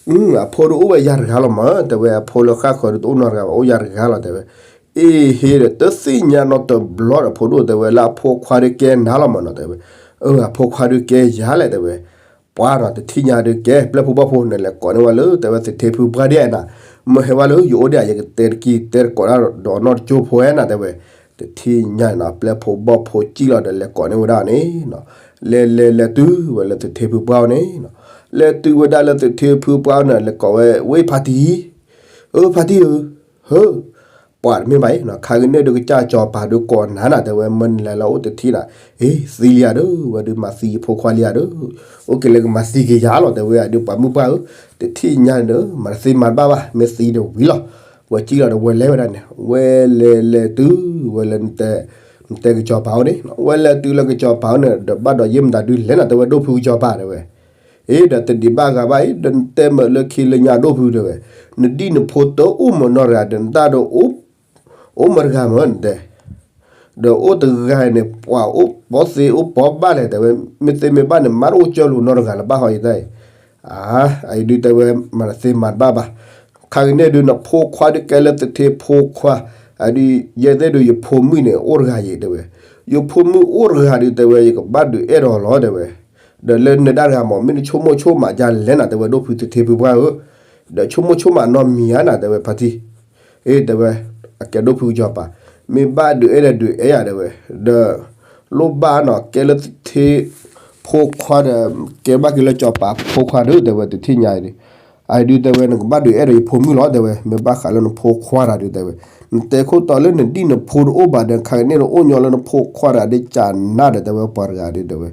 အၢ အဖိဒုးအိၣ်ဝဲယၤတဂၤလီၤမးတဲဝဲ, အဖိလၢဃၣ်ဃၢၤဒုးတအိၣ်နီတဂၤဘၣ် အိၣ်ယၤတဂၤလီၤတဲဝဲ, အ့ဟ့ဒီး တသ့ၣ်ညါနီတဘျီဒီးဖိဒိၣ်တဲဝဲ လၢအဖိခွါဒုးကဲနၤလီၤမးနီၤတဲဝဲ, အၢ အဖိခွါဒုးကဲယၤလဲၣ်တဲဝဲ, ပှၢ်နီၤ တထံၣ်ညါဒုးကဲ ပျဲၢ်ဖိဘီၣ်ဖိန့ၣ် လဲၤကိးန့ၢ်ဝဲလၢတဲဝဲသထ့ဖုပှၢ်ဒ်အံၤနီၤ, မ့ၢ်ဟဲဝဲလၢယအိၣ်ဒ်အံၤ ယကတဲတကံၢ်တဲတကိးတၢ်ဒီးနီၢ်တကၠိဖိဝဲနီၤတဲဝဲ, တထံၣ်ညါနီၤ ပျဲၢ်ဖိဘီၣ်ဖိစံၣ်လီၤဒီးလဲၤကိးန့ၢ်ဝဲဒၣ်န့ၣ်နီၤ, လဲၤလဲၤလဲၤတုၤဝဲလၢသထ့ဖုပှၢ်န့ၣ်နီၤ, လဲၤတုၤဝဲဒၣ်လၢသထ့ဖုပှၢ်န့ၣ် လဲၤကိးဝဲ ဝဲဖါတံၢ် အၢ ဖါတံၢ်ဧၢ, ဟၢ ပှၤတမ့ၢ်ဘၣ်အံၤနီၤ, ခါကန့ၣ်ဒုးကစၢ်စီၤပၤဒုးကိးနၤနၤတဲဝဲ မၢနလဲၤလၢအိၣ်တထံၣ်နၤ, အ့ သံလံဧါဒုး ဝဲဒုးမၤသံယဖိခွါလံဧါဒုး, အိၣ်က့ၤလၢကမၤသံက့ၤယၤလီၤတဲဝဲဒုး ပှၤမုၣ်ပှၢ်ဧၢ, တထံၣ်ညါန့ၣ်ဒီး မၤတသ့မၤတဘၣ်ဘၣ် မ့ၢ်သံဒီးဝံၤလီၤ, ဝဲစံၣ်လီၤဒီးဝဲလဲၤဝဲဒၣ်န့ၣ် ဝဲလဲၤလဲၤတုၤဝဲလၢ နတဲကစီၤပၤအိၣ်န့ၣ်, ဝဲလဲၤတုၤလၢကစီၤပၤအိၣ်န့ၣ် ဒီးဘၣ်ဒီးယဲၢ်မတၤဒုးလဲၣ်နၤတဲဝဲ ဒိၣ်ဖုကစီၤပၤတဲဝဲ အ့ ဒီးတဒံးဘၣ်ဂၤဘၣ်အံၤ ဒီးနတဲမ့ၢ်လၢခံလၢညါဒိၣ်ဖုတဲဝဲ, နဒံၣ်နဖိတအိၣ်မးနီတဂၤဒီး နတၢ်ဒီး အိၣ်မတဂၤမးနတဲ, ဒီးအိၣ်တဂၤန့ၣ် ပှၤအိၣ်ပိာ်သ့အိၣ်ပိာ်ဘၣ်လဲၣ်တဲဝဲ, မ့ၢ်သ့မ့ၢ်ဘၣ်န့ၣ် မ့ၢ်တအိၣ်ကၢလူၤနီတဂၤလၢၤဘၣ်ဟီယတၢ်အံၤ, အအံၤဒုးတဲဝဲ မၤတသ့မၤတဘၣ်ဘၣ်, ခါကန့ၣ်ဒုး နဖိခွါဒုးကဲလၢသထ့ဖိခွါ, အဒုး ယဲသ့ၣ်ဒုး ယဖိမုၣ်န့ၣ် အိၣ်တဂၤယံၤတဲဝဲ, ယဖိမုၣ်အိၣ်တဂၤဒုးတဲဝဲ ယကဘၣ်ဒုးအဲၣ်ဒိးလီၤတဲဝဲ, ဒီးလၢနဒၣ်တဂၤမး မ့ၢ်နဆိကမိၣ်ဆိကမးဒ်လဲၣ်နၤတဲဝဲ ဒိၣ်ဖုသထ့ဖုပှၢ်ဧၢ, ဒီးဆိကမိၣ်ဆိကမးနီတမံၤဧါနၤတဲဝဲ ဖါတံၢ်, အ့ တဲဝဲ, အကဲဒိၣ်ဖုကစီၤပၤ, မ့ၢ်ဘၣ်ဒုးအဲၣ်ဒီးဒုးအဲၣ်ယၤတဲဝဲ, ဒီး လိၣ်ဘၣ်နီၤ ကဲလၢသထ့ဖိခွါဒီး ကဲဘၣ်က့ၤလၢစီၤပၤဖိခွါဒုးတဲဝဲ တထံၣ်ညါအံၤဒုး, အအံၤဒုးတဲဝဲ နကဘၣ်ဒုးအဲၣ်ဒိးယဖိမုၣ်လီၤတဲဝဲ မ့ၢ်ဘၣ်ဃးလၢနဖိခွါတၢ်ဒုးတဲဝဲ, နတဲခိၣ်တီလၢနဒံၣ်နဖိတအိၣ်ဘၣ်ဒီး ခါကန့ၣ်ဒီးအိၣ်ညီလၢနဖိခွါတၢ်ဒုးကနၣ်ဒီးတဲဝဲပှၤတဂၤဒုးတဲဝဲ,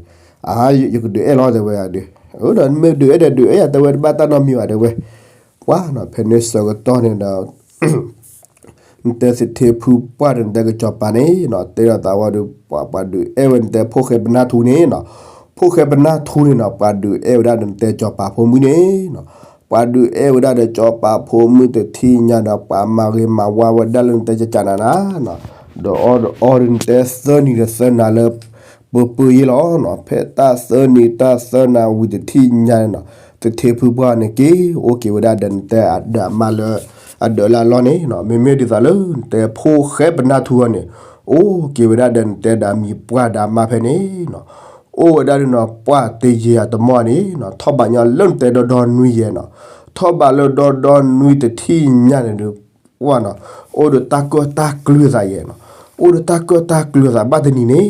အါ ယကဒုးအဲၣ်လီၤတဲဝဲဒုး, ဒီးမ့ၢ်ဒုးအဲၣ်ဒီးဒုးအဲၣ်ယၤတဲဝဲ တဘၣ်တၢ်နီတမံၤဘၣ်တဲဝဲ, ပှၤနီၤ ဖဲန့ၣ်ဆၢကတီၢ်န့ၣ်ဒီး နတဲသထ့ဖုပှၢ်ဒီး နတဲကစီၤပၤန့ၣ်နီၤ တဲဒီးသးဝဲဒီး ပှၤ ပှၤဒုးအဲၣ်ဝဲ နတဲဖိၣ်ဃဲပနၢ်ထူန့ၣ်နီၤ, ဖိၣ်ဃဲပနၢ်ထူန့ၣ်နီၤ ပှၤဒုးအဲၣ်ဝဲဒၣ်ဒီး နတဲစီၤပၤဖိမုၣ်န့ၣ်နီၤ, ပှၤဒုးအဲၣ်ဝဲဒၣ်ဒီး စီၤပၤဖိမုၣ်တထံၣ်ညါဒီး ပှၤမၤဂ့ၤမၤဝါဝဲဒၣ်လၢနတဲကကနၤနၤနီၤ, ဒီးအီၣ်ဒီးအီဒီး နတဲသၢနံၤဒီးသၢနၤလၢ ပၢၤပၢၤယဲလီၤနီၤ, ဖဲတၢ်သၢနံၤတၢ်သၢနၤဝံၤတထံၣ်ညါန့ၣ်နီၤ, သထ့ဖုပှၢ်န့ၣ်က့ၤ အိၣ်က့ၤဝဲဒၣ်ဒီး နတဲအဒီးအမါလၢ အဒၢးလၢအလီၢ်န့ၣ်နီၤ, မ့မ့ၢ်ဒ်သိးလၢ နတဲဖိၣ်ဃဲပနၢ်ထူအီၤန့ၣ် အိၣ်က့ၤဝဲဒၣ်ဒီး နတဲဒီးအမံၤပှၢ်ဒီးအမါဖဲန့ၣ်နီၤ, အိၣ်ဝဲဒၣ်ဒီးနီၤ ပှၢ်တယံာ်အတမီၢ်န့ၣ်နီၤ, ထီၣ်ဘးညီလၢနတဲဒီဒီနွံယဲနီၤ, ထီၣ်ဘးလၢဒီဒီနွံတထံၣ်ညါန့ၣ်ဒီး ပှၢ်နီၤ, အိၣ်ဒီးတၢ်ကၢၣ်တၢ်ကျူသးယဲနီၤ, အိၣ်ဒီးတၢ်ကၢၣ်တၢ်ကျူသးဘၣ်တနံၤန့ၣ်နီၤ,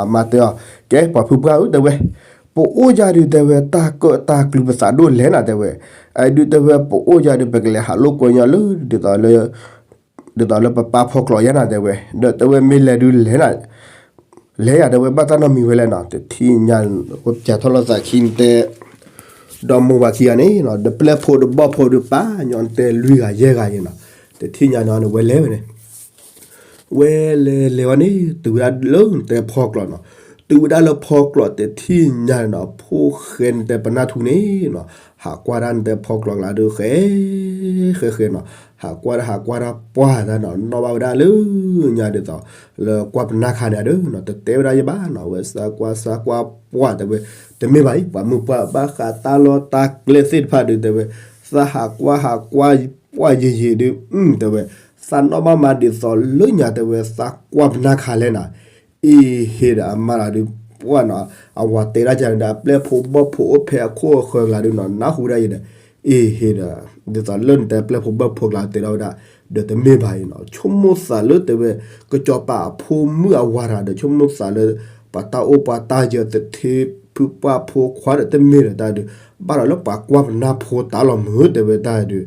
အမါတဲအီၤ, ကဲပှၤဖုပှၢ်ဧၢ တဲဝဲ, ပအိၣ်ယၤဒုးတဲဝဲတၢ်ကၢၣ်တၢ်ကျူပသးဒိၣ်လဲၣ်နၤတဲဝဲ, အဒုးတဲဝဲပအိၣ်ယၤဒုး ပကလဲၤဟးလိာ်ကွဲညီလၢ ဒ်သိးလၢ ဒ်သိးလၢပပာ်ဖီကျိးယဲနၤတဲဝဲ, ဒီးတဲဝဲမ့ၢ်လဲၤဒုးလဲၤနၤ လဲၤယၤတဲဝဲဘၣ်တၢ်နီတမံၤဝဲလဲၣ်နီၤ, တထံၣ်ညါ အိၣ်ပၠးထီၣ်လိာ်သးခံနတဲ ဒီးမိၢ်ဝၤခံဂၤန့ၣ်နီၤ, ဒီးပျဲၢ်ဖိတဘီၣ်ဖိဒုးပာ်ညီနတဲလွံၢ်ဂၤယဲၢ်ဂၤယဲနီၤ, တထံၣ်ညါနီၤန့ၣ် ဝဲလဲၤဝဲန့ၣ် တုၤဝဲဒၣ်လၢနတဲဖီကျိးနီၤ, တုၤဝဲဒၣ်လၢဖီကျိးတထံၣ်ညါန့ၣ်နီၤ, ဖိၣ်ဃဲနတဲပနၢ်ထူန့ၣ်နီၤ, ဟးကွၢ်တၢ်နတဲဖီကျိးကျါဒုးဃဲ ဃဲဃဲနီၤ, ဟးကွၢ်တၢ်ဟးကွၢ်တၢ်ပှၢ်တၢ်နီၤ, နီၣ်ဘၣ်ဝဲဒၣ်လၢညါဒ်သိး လၢကွၢ်ပနၢ်ခါန့ၣ်ဒုးနီၤ, တတဲဝဲဒၣ်ယဘၣ်နီၤ, ဝဲသးကွၢ်သးကွၢ်ပှၢ်တဲဝဲ, တမ့ၢ်ဘၣ်အံၤ ပှၤမုၢ်ပှၢ်ဘၣ်ဃးတၢ်လီၢ်တၢ်ကျဲသ့ၣ်တဖၣ်ဒုးတဲဝဲ, သးဟးကွၢ်ဟးကွၢ်ပှၢ်ယံာ်ယံာ်ဒုး တဲဝဲ, သးနီၣ်ဘၣ်မးဒ်သိးလၢညါတဲဝဲ သးကွၢ်ပနၢ်ခါလဲၣ်နၤ, အ့ဟ့ဒီးအမါတဂၤဒုး ပှၢ်နီၤ, အဝၤတဲဒၣ်ကန့ၣ်ဒီး အပျဲၢ်ဖိဘီၣ်ဖိအိၣ်ဖဲအခိၣ်အဃၢၤကျါဒုးနီၤ, နၢ်ဟူဒၣ်ယဲဒီး, အ့ဟ့ဒီး ဒ်သိးလၢနတဲပျဲၢ်ဖိဘီၣ်ဖိကျါတဲထီၣ်ဝဲဒၣ်, ဒီးတမ့ၢ်ဘၣ်အံၤနီၤ, ဆိကမိၣ်သးလၢတဲဝဲ ကစီၤပၤအဖိမုၣ်အဝၤတဂၤဒီး ဆိကမိၣ်သးလၢ ပှၤတၢ်အိၣ်ပှၤတၢ်ယၢၤသထ့ဖုပှၢ်ဖိခွါဒီး တမ့ၢ်ဒီးတၢ်ဒုး ဘၣ်ဒီးလၢပှၤကွၢ်ပနၢ်ဖိတၢ်လီၤမုာ်တဲဝဲတၢ်ဒုး,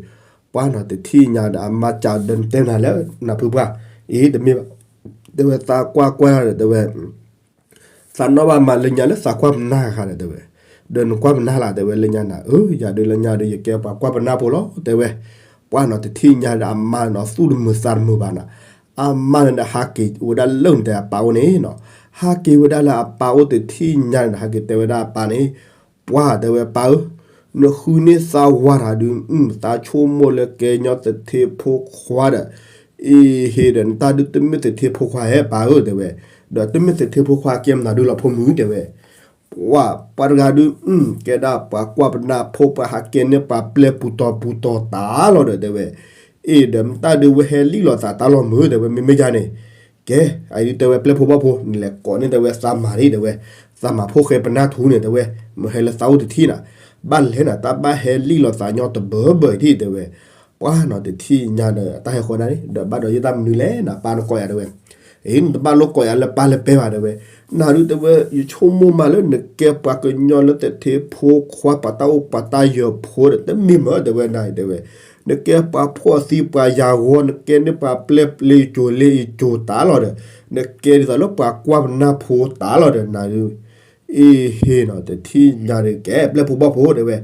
ပှၢ်နီၤတထံၣ်ညါဒီးအမါကဒီးနတဲနၤလၢနဖုပှၢ်, အ့တမ့ၢ်ဘၣ်, တဲဝဲသးကွၢ်ကွၢ်ဒီးတဲဝဲ သးနီၣ်ဘၣ်မးလၢညါလၢသးကွၢ်ပနၢ်ခါဒီးတဲဝဲ, ဒီးနကွၢ်ပနၢ်လၢတဲဝဲလၢညါနၤ, အၢ ယၤဒုးလၢညါဒုး ယကဲပှၤကွၢ်ပနၢ်ဖိလီၤတဲဝဲ, ပှၢ်နီၤတထံၣ်ညါဒီးအမါနီၤ သူၣ်တမုာ်သးတမုာ်ဘၣ်နီၤ, အမါန့ၣ်ဒီးဟးက့ၤဝဲဒၣ်လၢနတဲအပၢ်အိၣ်န့ၣ်နီၤ, ဟးက့ၤဝဲဒၣ်လၢအပၢ်အိၣ်တထံၣ်ညါန့ၣ်ဒီး ဟးက့ၤတဲဝဲဒၣ်အပၢ်န့ၣ်, ပှၢ်တဲဝဲပၢ်ဧၢ, နဃုန့ၢ်သးဝၤတဂၤဒုး သးဆိကမိၣ်လၢကဲညီသထ့ဖိခွါဒီး အ့ဟ့ဒီး နတၢ်ဒုးတမ့ၢ်သထ့ဖိခွါဧါပၢ်ဧၢ တဲဝဲ, ဒီးတမ့ၢ်သထ့ဖိခွါကဲမနုၤဒုးလီၤဖိမုၣ်တဲဝဲ, ပှၢ် ပှၤတဂၤဒုး ကဲဒၣ်ပှၤကွၢ်ပနၢ်ဖိ ပှၤဟးကဲန့ၢ်ပှၤပျဲၢ်ပူၤတီၤပူၤတီၤတၢ်လီၤဒီးတဲဝဲ, အ့ဒီးမတၢ်ဒုးဝဲဟဲလံၣ်လိာ်သးတၢ်လီၤမုာ်တဲဝဲ မ့မ့ၢ်ယၤန့ၣ်, ကဲ အအံၤဒုးတဲဝဲပျဲၢ်ဖိဘီၣ်ဖိ နလဲၤကိးန့ၢ်တဲဝဲသးမၤဒ်တဲဝဲ, သးမၤဖိၣ်ဃဲပနၢ်ထူန့ၣ်တဲဝဲ, မ့ၢ်ဟဲလၢသးအိၣ်တထံၣ်နၤ, ဘၣ်လဲၣ်နၤ တၢ်ဘၣ်ဟဲလံၣ်လိာ်သးညီတဘၢဘၢအံၤဒ်တဲဝဲ, ပှၢ်နီၤတထံၣ်ညါဒီး တၢ်ဟဲဃီဒၣ်န့ၣ် ဒီးဘၣ်ဒီးယတၢ်မနုၤလဲၣ်နၤ ပၢ်နကိးယၤတဲဝဲ, အ့ နတဘၣ်လိၣ်ကိးယၤလၢပၢ်လၢပျဲၢ်ဘၣ်တဲဝဲ, နၤဒုးတဲဝဲ ယဆိကမိၣ်မးလၢနကဲပှၤကညီလၢသထ့ဖိခွါ ပှၤတၢ်အိၣ်ပှၤတၢ်ယၢၤဖိဒီး တမ့ၢ်မၢတဲဝဲနၤတဲဝဲ, နကဲပှၤဖှီၣ်သံပှၤယၤဂီၤ နကဲန့ၢ်ပှၤပျဲၢ်လၢယစိၤလၢယစိၤတၢ်လီၤဒီး, နကဲဒ်သိးလၢပှၤကွၢ်ပနၢ်ဖိတၢ်လီၤဒီးနၤဒုး အ့ဟ့နီၤ တထံၣ်ညါဒီး ကဲပျဲၢ်ဖိဘီၣ်ဖိတဲဝဲ,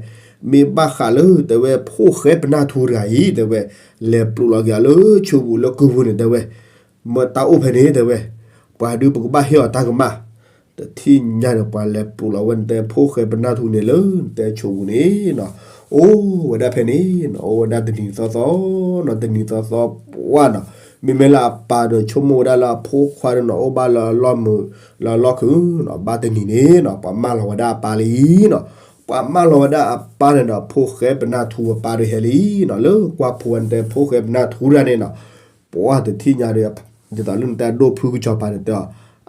မ့ၢ်ဘၣ်ဃးလၢတဲဝဲ ဖိၣ်ဃဲပနၢ်ထူတဂၤအံၤတဲဝဲ, လဲၤပျိးလီၤက့ၤအီၤလၢဆိပူၤလၢကုၢ်ပူၤန့ၣ်တဲဝဲ, မ့ၢ်တၢ်အိၣ်ဖဲန့ၣ်တဲဝဲ, ပှၤဒုးပကဘၣ်ဟ့ၣ်အီၤတၢ်ကမၣ်, တထံၣ်ညါဒီး ပှၤလဲၤပျိးလီၤဝဲနတဲ ဖိၣ်ဃဲပနၢ်ထူန့ၣ်လၢနတဲဆိပူၤန့ၣ်နီၤ, အိၣ်ဝဲဒၣ်ဖဲန့ၣ်နီၤ အိၣ်ဝဲဒၣ်တနံၤသီသီနီၤ တနံၤသီသီပှၢ်နီၤ, မ့မ့ၢ်လၢအပၢ်ဒီးဆိကမိၣ်ဝဲဒၣ်လၢအဖိခွါန့ၣ်နီၤ အိၣ်ဘၣ်လၢအလီၢ်မုာ်လၢအလီၢ်ခုၣ်နီၤ, ဘၣ်တနံၤန့ၣ်နီၤ ပှၤမၢလီၤဝဲဒၣ်အပၢ်လံနီၤ, ပှၤမၢလီၤဝဲဒၣ်အပၢ်န့ၣ်ဒီး ဖိၣ်ဃဲပနၢ်ထူအပၢ်ဒီးဟဲလံနီၤ, လၢကွၢ်ဖိဝဲနတဲ ဖိၣ်ဃဲပနၢ်ထူတဂၤန့ၣ်နီၤ, ပှၢ်တထံၣ်ညါဒီး ဒ်သိးလၢနတဲဒိၣ်ဖုကစီၤပၤန့ၣ်တဲအီၤ,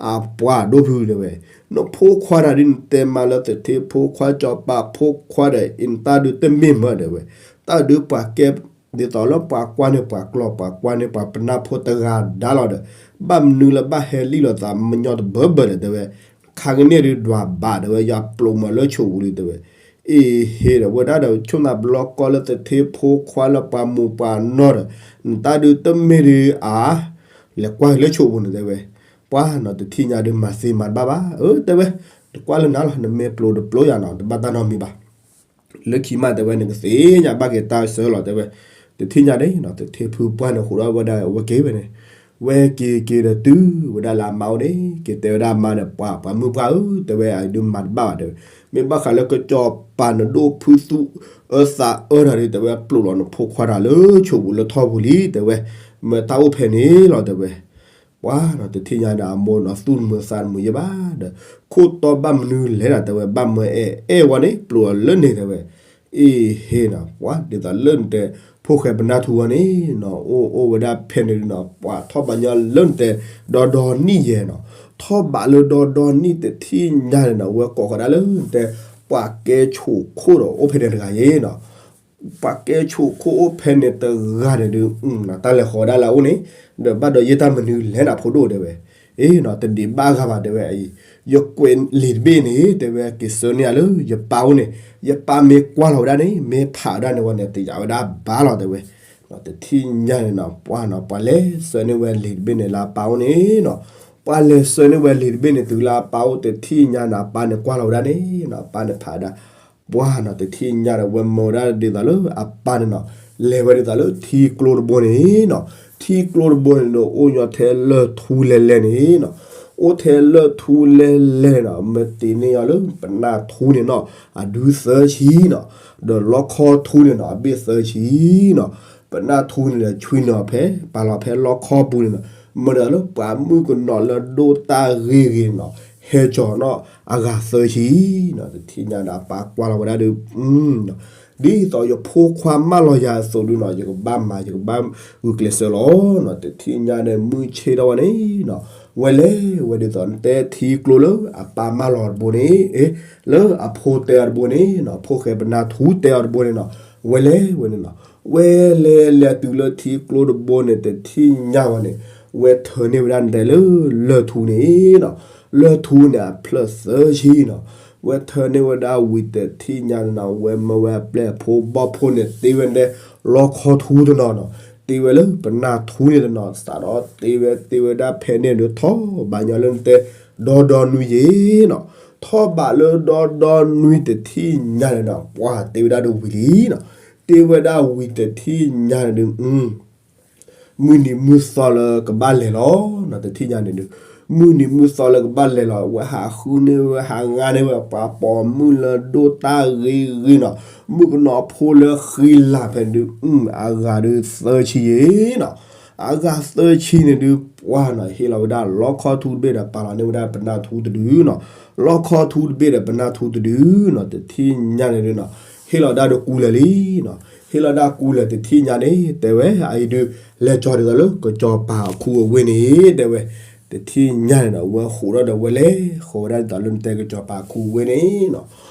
အပှၢ်ဒိၣ်ဖုတဲဝဲ, နဖိခွါတဂၤဒုးနတဲမးလၢသထ့ဖိခွါစီၤပၤဖိခွါဒီး အံၤနတၢ်ဒုးတမ့ၢ်မၢတဲဝဲ, တၢ်ဒုးပှၤကဲ ဒ်သိးလၢပှၤကွၢ်န့ၢ်ပှၤကျီၢ် ပှၤကွၢ်န့ၢ်ပှၤပနၢ်ဖိတဂၤဒါလီၤဒီး, ဘၣ်မနုၤလၢဘၣ်ဟဲလံၣ်လိာ်သးမညီတဘၢဘၢဒီးတဲဝဲ, ခါကန့ၣ်ဒုးဒွးဘၣ်တဲဝဲ ယွၤပျိးမၢလၢဆိပူၤလံတဲဝဲ, အ့ဟ့ဒီး ဝဲဒၣ်ဒီးဆိၣ်နၤဘျီကီၢ်လၢသထ့ဖိခွါလၢပှၤမိၢ်ပှၤနီၢ်ဒီး, နတၢ်ဒုးတမ့ၢ်ဒုးအါ, လဲၤကွၢ်လၢဆိပူၤန့ၣ်တဲဝဲ, ပှၢ်နီၤတထံၣ်ညါဒုးမၤသ့မၤတဘၣ်ဘၣ်, အၢ တဲဝဲ, တကွၢ်လၢနၤလီၤ နမ့ၢ်ပျိးတပျိယၤနီၤ တဘၣ်တၢ်နီတမံၤဘၣ် လၢခံမးတဲဝဲ နကသ့ၣ်ညါဘၣ်က့ၤတၢ်ဆၢလီၤတဲဝဲ, တထံၣ်ညါန့ၣ်နီၤ သထ့ဖုပှၢ်န့ၣ် ဃိးဒီးဝဲဒၣ်ဝဲက့ၤဝဲန့ၣ်, ဝဲက့ၤက့ၤဒီးတုၤဝဲဒၣ်လၢအမါအိၣ်န့ၣ် က့ၤတဲဝဲဒၣ်အမါန့ၣ် ပှၤ ပှၤမုၢ်ပှၢ်ဧၢ တဲဝဲ အဒုးမၤတဘၣ်ဘၣ်တဲဝဲ, မ့ၢ်ဘၣ်ဃးလၢကစီၤပၤနဒိၣ်ဖုသူၣ်အၢသးအၢတၢ်ဒုး တဲဝဲ ပျိးလီၤနဖိခွါတၢ်လၢဆိပူၤလၢထီၣ်ပူၤလံတဲဝဲ, မ့ၢ်တၢ်အိၣ်ဖဲန့ၣ်လီၤတဲဝဲ ပှၢ်နီၤ တထံၣ်ညါဒီးအမိၢ်နီၤ သူၣ်တမုာ်သးတမုာ်ယဲဘၣ်ဒီး, ခိၣ်တီဘၣ်မနုၤလဲၣ်နီၤ တဲဝဲ ဘၣ်မၢအဲၣ်အဲၣ်ဝဲန့ၣ် ပျိးအီၤလၢန့ၣ်တဲဝဲ, အ့ဟ့နီၤ ပှၤဒ်သိးလၢနတဲ ဖိၣ်ဃဲပနၢ်ထူဝဲန့ၣ်နီၤ အိၣ်အိၣ်ဝဲဒၣ်ဖဲန့ၣ်နီၤ ပှၤထီၣ်ဘးညီလၢနတဲ ဒီဒီနံၣ်ယဲၢ်နီၤ, ထီၣ်ဘးလၢဒီဒီနံၣ်တထံၣ်ညါန့ၣ်နီၤ ဝဲကိးဃီၤဒၣ်လၢနတဲ ပှၤကဲဆိၣ်ခိၣ်ဒီးအိၣ်ဖဲန့ၣ်တဂၤယဲၢ်နီၤ ပှၤကဲဆိးခိၣ်အိၣ်ဖဲန့ၣ်တဂၤန့ၣ်ဒုး တၢ်လဲၤဃီၤဒၣ်လၢအအိၣ်န့ၣ်, ဒီးဘၣ်ဒီးယဲၢ်တၢ်မနုၤလဲၣ်န့ၣ် ဖိဒိၣ်တဲဝဲ, အ့နီၤ တဒံးဘၣ်ဂၤဘၣ်တဲဝဲအံၤ, ယကွဲးလံာ်တဘ့ၣ်န့ၣ် တဲဝဲက့ၤဆှၢန့ၢ်ယၤလၢယပၢ်အိၣ်န့ၣ်, ယပၢ်မ့ၢ်ကွၢ်လီၤဝဲဒၣ်န့ၣ် မ့ၢ်ဖးဝဲဒၣ်န့ၣ်ဝဲန့ၣ် တယာ်ဝဲဒၣ်ဘၣ်လီၤတဲဝဲ. တထံၣ်ညါန့ၣ်နီၤ ပှၢ်နီၤ ပှၤလဲၤဆှၢန့ၢ်ဝဲလံာ်တဘ့ၣ်န့ၣ်လၢအပၢ်အိၣ်န့ၣ်နီၤ, ပှၢ်လဲၤဆှၢန့ၢ်ဝဲလံာ်တဘ့ၣ်န့ၣ်တုၤလၢအပၢ်အိၣ် တထံၣ်ညါန့ၣ် အပၢ်န့ၣ်ကွၢ်လီၤဝဲဒၣ်န့ၣ်နီၤ အပၢ်န့ၣ်ဖးဒၣ် ပှၢ်နီၤ တထံၣ်ညါဒီး ဝဲမၢဝဲဒၣ်ဒ်သိးလၢအပၢ်န့ၣ်နီၤ, လဲၤဝဲဒ်သိးလၢထံကျိတဘိန့ၣ်နီၤ, ထံကျိတဘိန့ၣ်ဒီး အိၣ်ညီထဲလၢၢ်ထူလဲၤလဲၤန့ၣ်နီၤ, အိၣ်ထဲလၢၢ်ထူလဲၤလဲၤနီၤ မ့ၢ်တ့န့ၢ်အီၤလၢပနၢ်ထူန့ၣ်နီၤ အဒုသၢဆံနီၤ, ဒီးလီခီထူန့ၣ်နီၤ အဘ့ၣ်သၢဆံနီၤ, ပနၢ်ထူန့ၣ်ဒီး ဆွံနုာ်အီၤဖဲ ပာ်လီၤဖဲလီခီပူၤန့ၣ်နီၤ, မ့ၢ်ဒီးလၢပှၤမုၣ်ကနီၤလၢဒိၣ်တၢ်ဂ့ၤဂ့ၤနီၤ ဟဲကၠီၤနီၤ အဂၤသၢဆံနီၤ, တထံၣ်ညါဒီးအပၢ်ကွၢ်လီၤဝဲဒၣ်ဒီး ဒ်သိးယဖိခွါမၢလီၤယၤအသိးဒုနီၤ ယကဘၣ်မၤ ယကဘၣ်ဂုာ်ကျဲးစၢးလီၤနီၤ, တထံၣ်ညါန့ၣ် မုၢ်ဆ့ၣ်ထီၣ်ဝဲန့ၣ်နီၤ, ဝဲလဲၤဝဲဒ်သိးနတဲ ထံကျိလၢအပၢ်မၢလီၤတဘိန့ၣ်, လၢအဖိတဲအီၤတဘိန့ၣ်နီၤ ဖိၣ်ဃဲပနၢ်ထူတဲအီၤတဘိန့ၣ်နီၤ, ဝဲလဲၤဝဲန့ၣ်နီၤ, ဝဲလဲၤလဲၤတုၤလၢထံကျိတဘိန့ၣ် တထံၣ်ညါဝဲန့ၣ် ဝဲထၢန့ၢ်ဝဲဒၣ်နတဲလၢ လၢၢ်ထူန့ၣ်နီၤ, လၢၢ်ထူန့ၣ်အဖျၢၣ်သၢဆံနီၤ, ဝဲထၢန့ၢ်ဝဲဒၣ်ဝံၤတထံၣ်ညါန့ၣ်နီၤ ဝဲမၢဝဲအပျဲၢ်အဖိဘီၣ်ဖိန့ၣ် တ့ဝဲနတဲ လီခီထူတနီၤနီၤ, တ့ဝဲလၢပနၢ်ထူန့ၣ်တနီၤ စးထီၣ်တ့ဝဲတ့ဝဲဒၣ်ဖဲန့ၣ်ဒီးထီၣ်ဘၣ်ညီလၢနတဲ ဒီဒီနွံယ့ၤနီၤ, ထီၣ်ဘးလၢဒီဒီနွံတထံၣ်ညါန့ၣ်နီၤ ပှၢ်တ့ဝဲဒၣ်ဒီးဝံၤလံနီၤ, တ့ဝဲဒၣ်ဝံၤတထံၣ်ညါန့ၣ်ဒုး မုၢ်နံၤမုၢ်သီလၢကဘၣ်လဲၤလီၤနီၤ တထံၣ်ညါန့ၣ်ဒုး, မုၢ်နံၤမုၢ်သီလၢကဘၣ်လဲၤလီၤ ဝဲဟးဃုန့ၢ်ဝဲဟးငါန့ၢ်ဝဲ ပှၤပိာ်မုၣ်လၢဒိၣ်တၢ်ဂ့ၤဂ့ၤနီၤ, မုၣ်ကနီၤဖိလၢဃံလၤဖဲန့ၣ်ဒုး အဂၤဒုးသၢဆံယ့ၤနီၤ, အဂၤသၢဆံန့ၣ်ဒုး ပှၢ်နီၤ ဟ့ၣ်လီၤဝဲဒၣ်လီခီထူတဘ့ၣ်ဒီး ပာ်လီၤန့ၢ်ဝဲဒၣ်ပနၢ်ထူတဒုနီၤ, လီခီထူတဘ့ၣ်ဒီးပနၢ်ထူတဒုနီၤ တထံၣ်ညါန့ၣ်ဒုးနီၤ, ဟ့ၣ်လီၤဒၣ်ဒီးကူလဲၤလံနီၤ, ဟ့ၣ်လီၤဒၣ်ကူလဲၤတထံၣ်ညါန့ၣ် တဲဝဲအအံၤဒုး လဲၤကၠီၤဒ်သိးလၢကစီၤပၤအခူအဝ့ၢ်န့ၣ် တဲဝဲ, တထံၣ်ညါန့ၣ်နီၤ ဝဲဃိးထီၣ်ဒီးဝဲလဲၤဃီၤဝဲဒၣ်ဒ်သိးလၢနတဲကစီၤပၤအခူအဝ့ၢ်န့ၣ်နီၤ,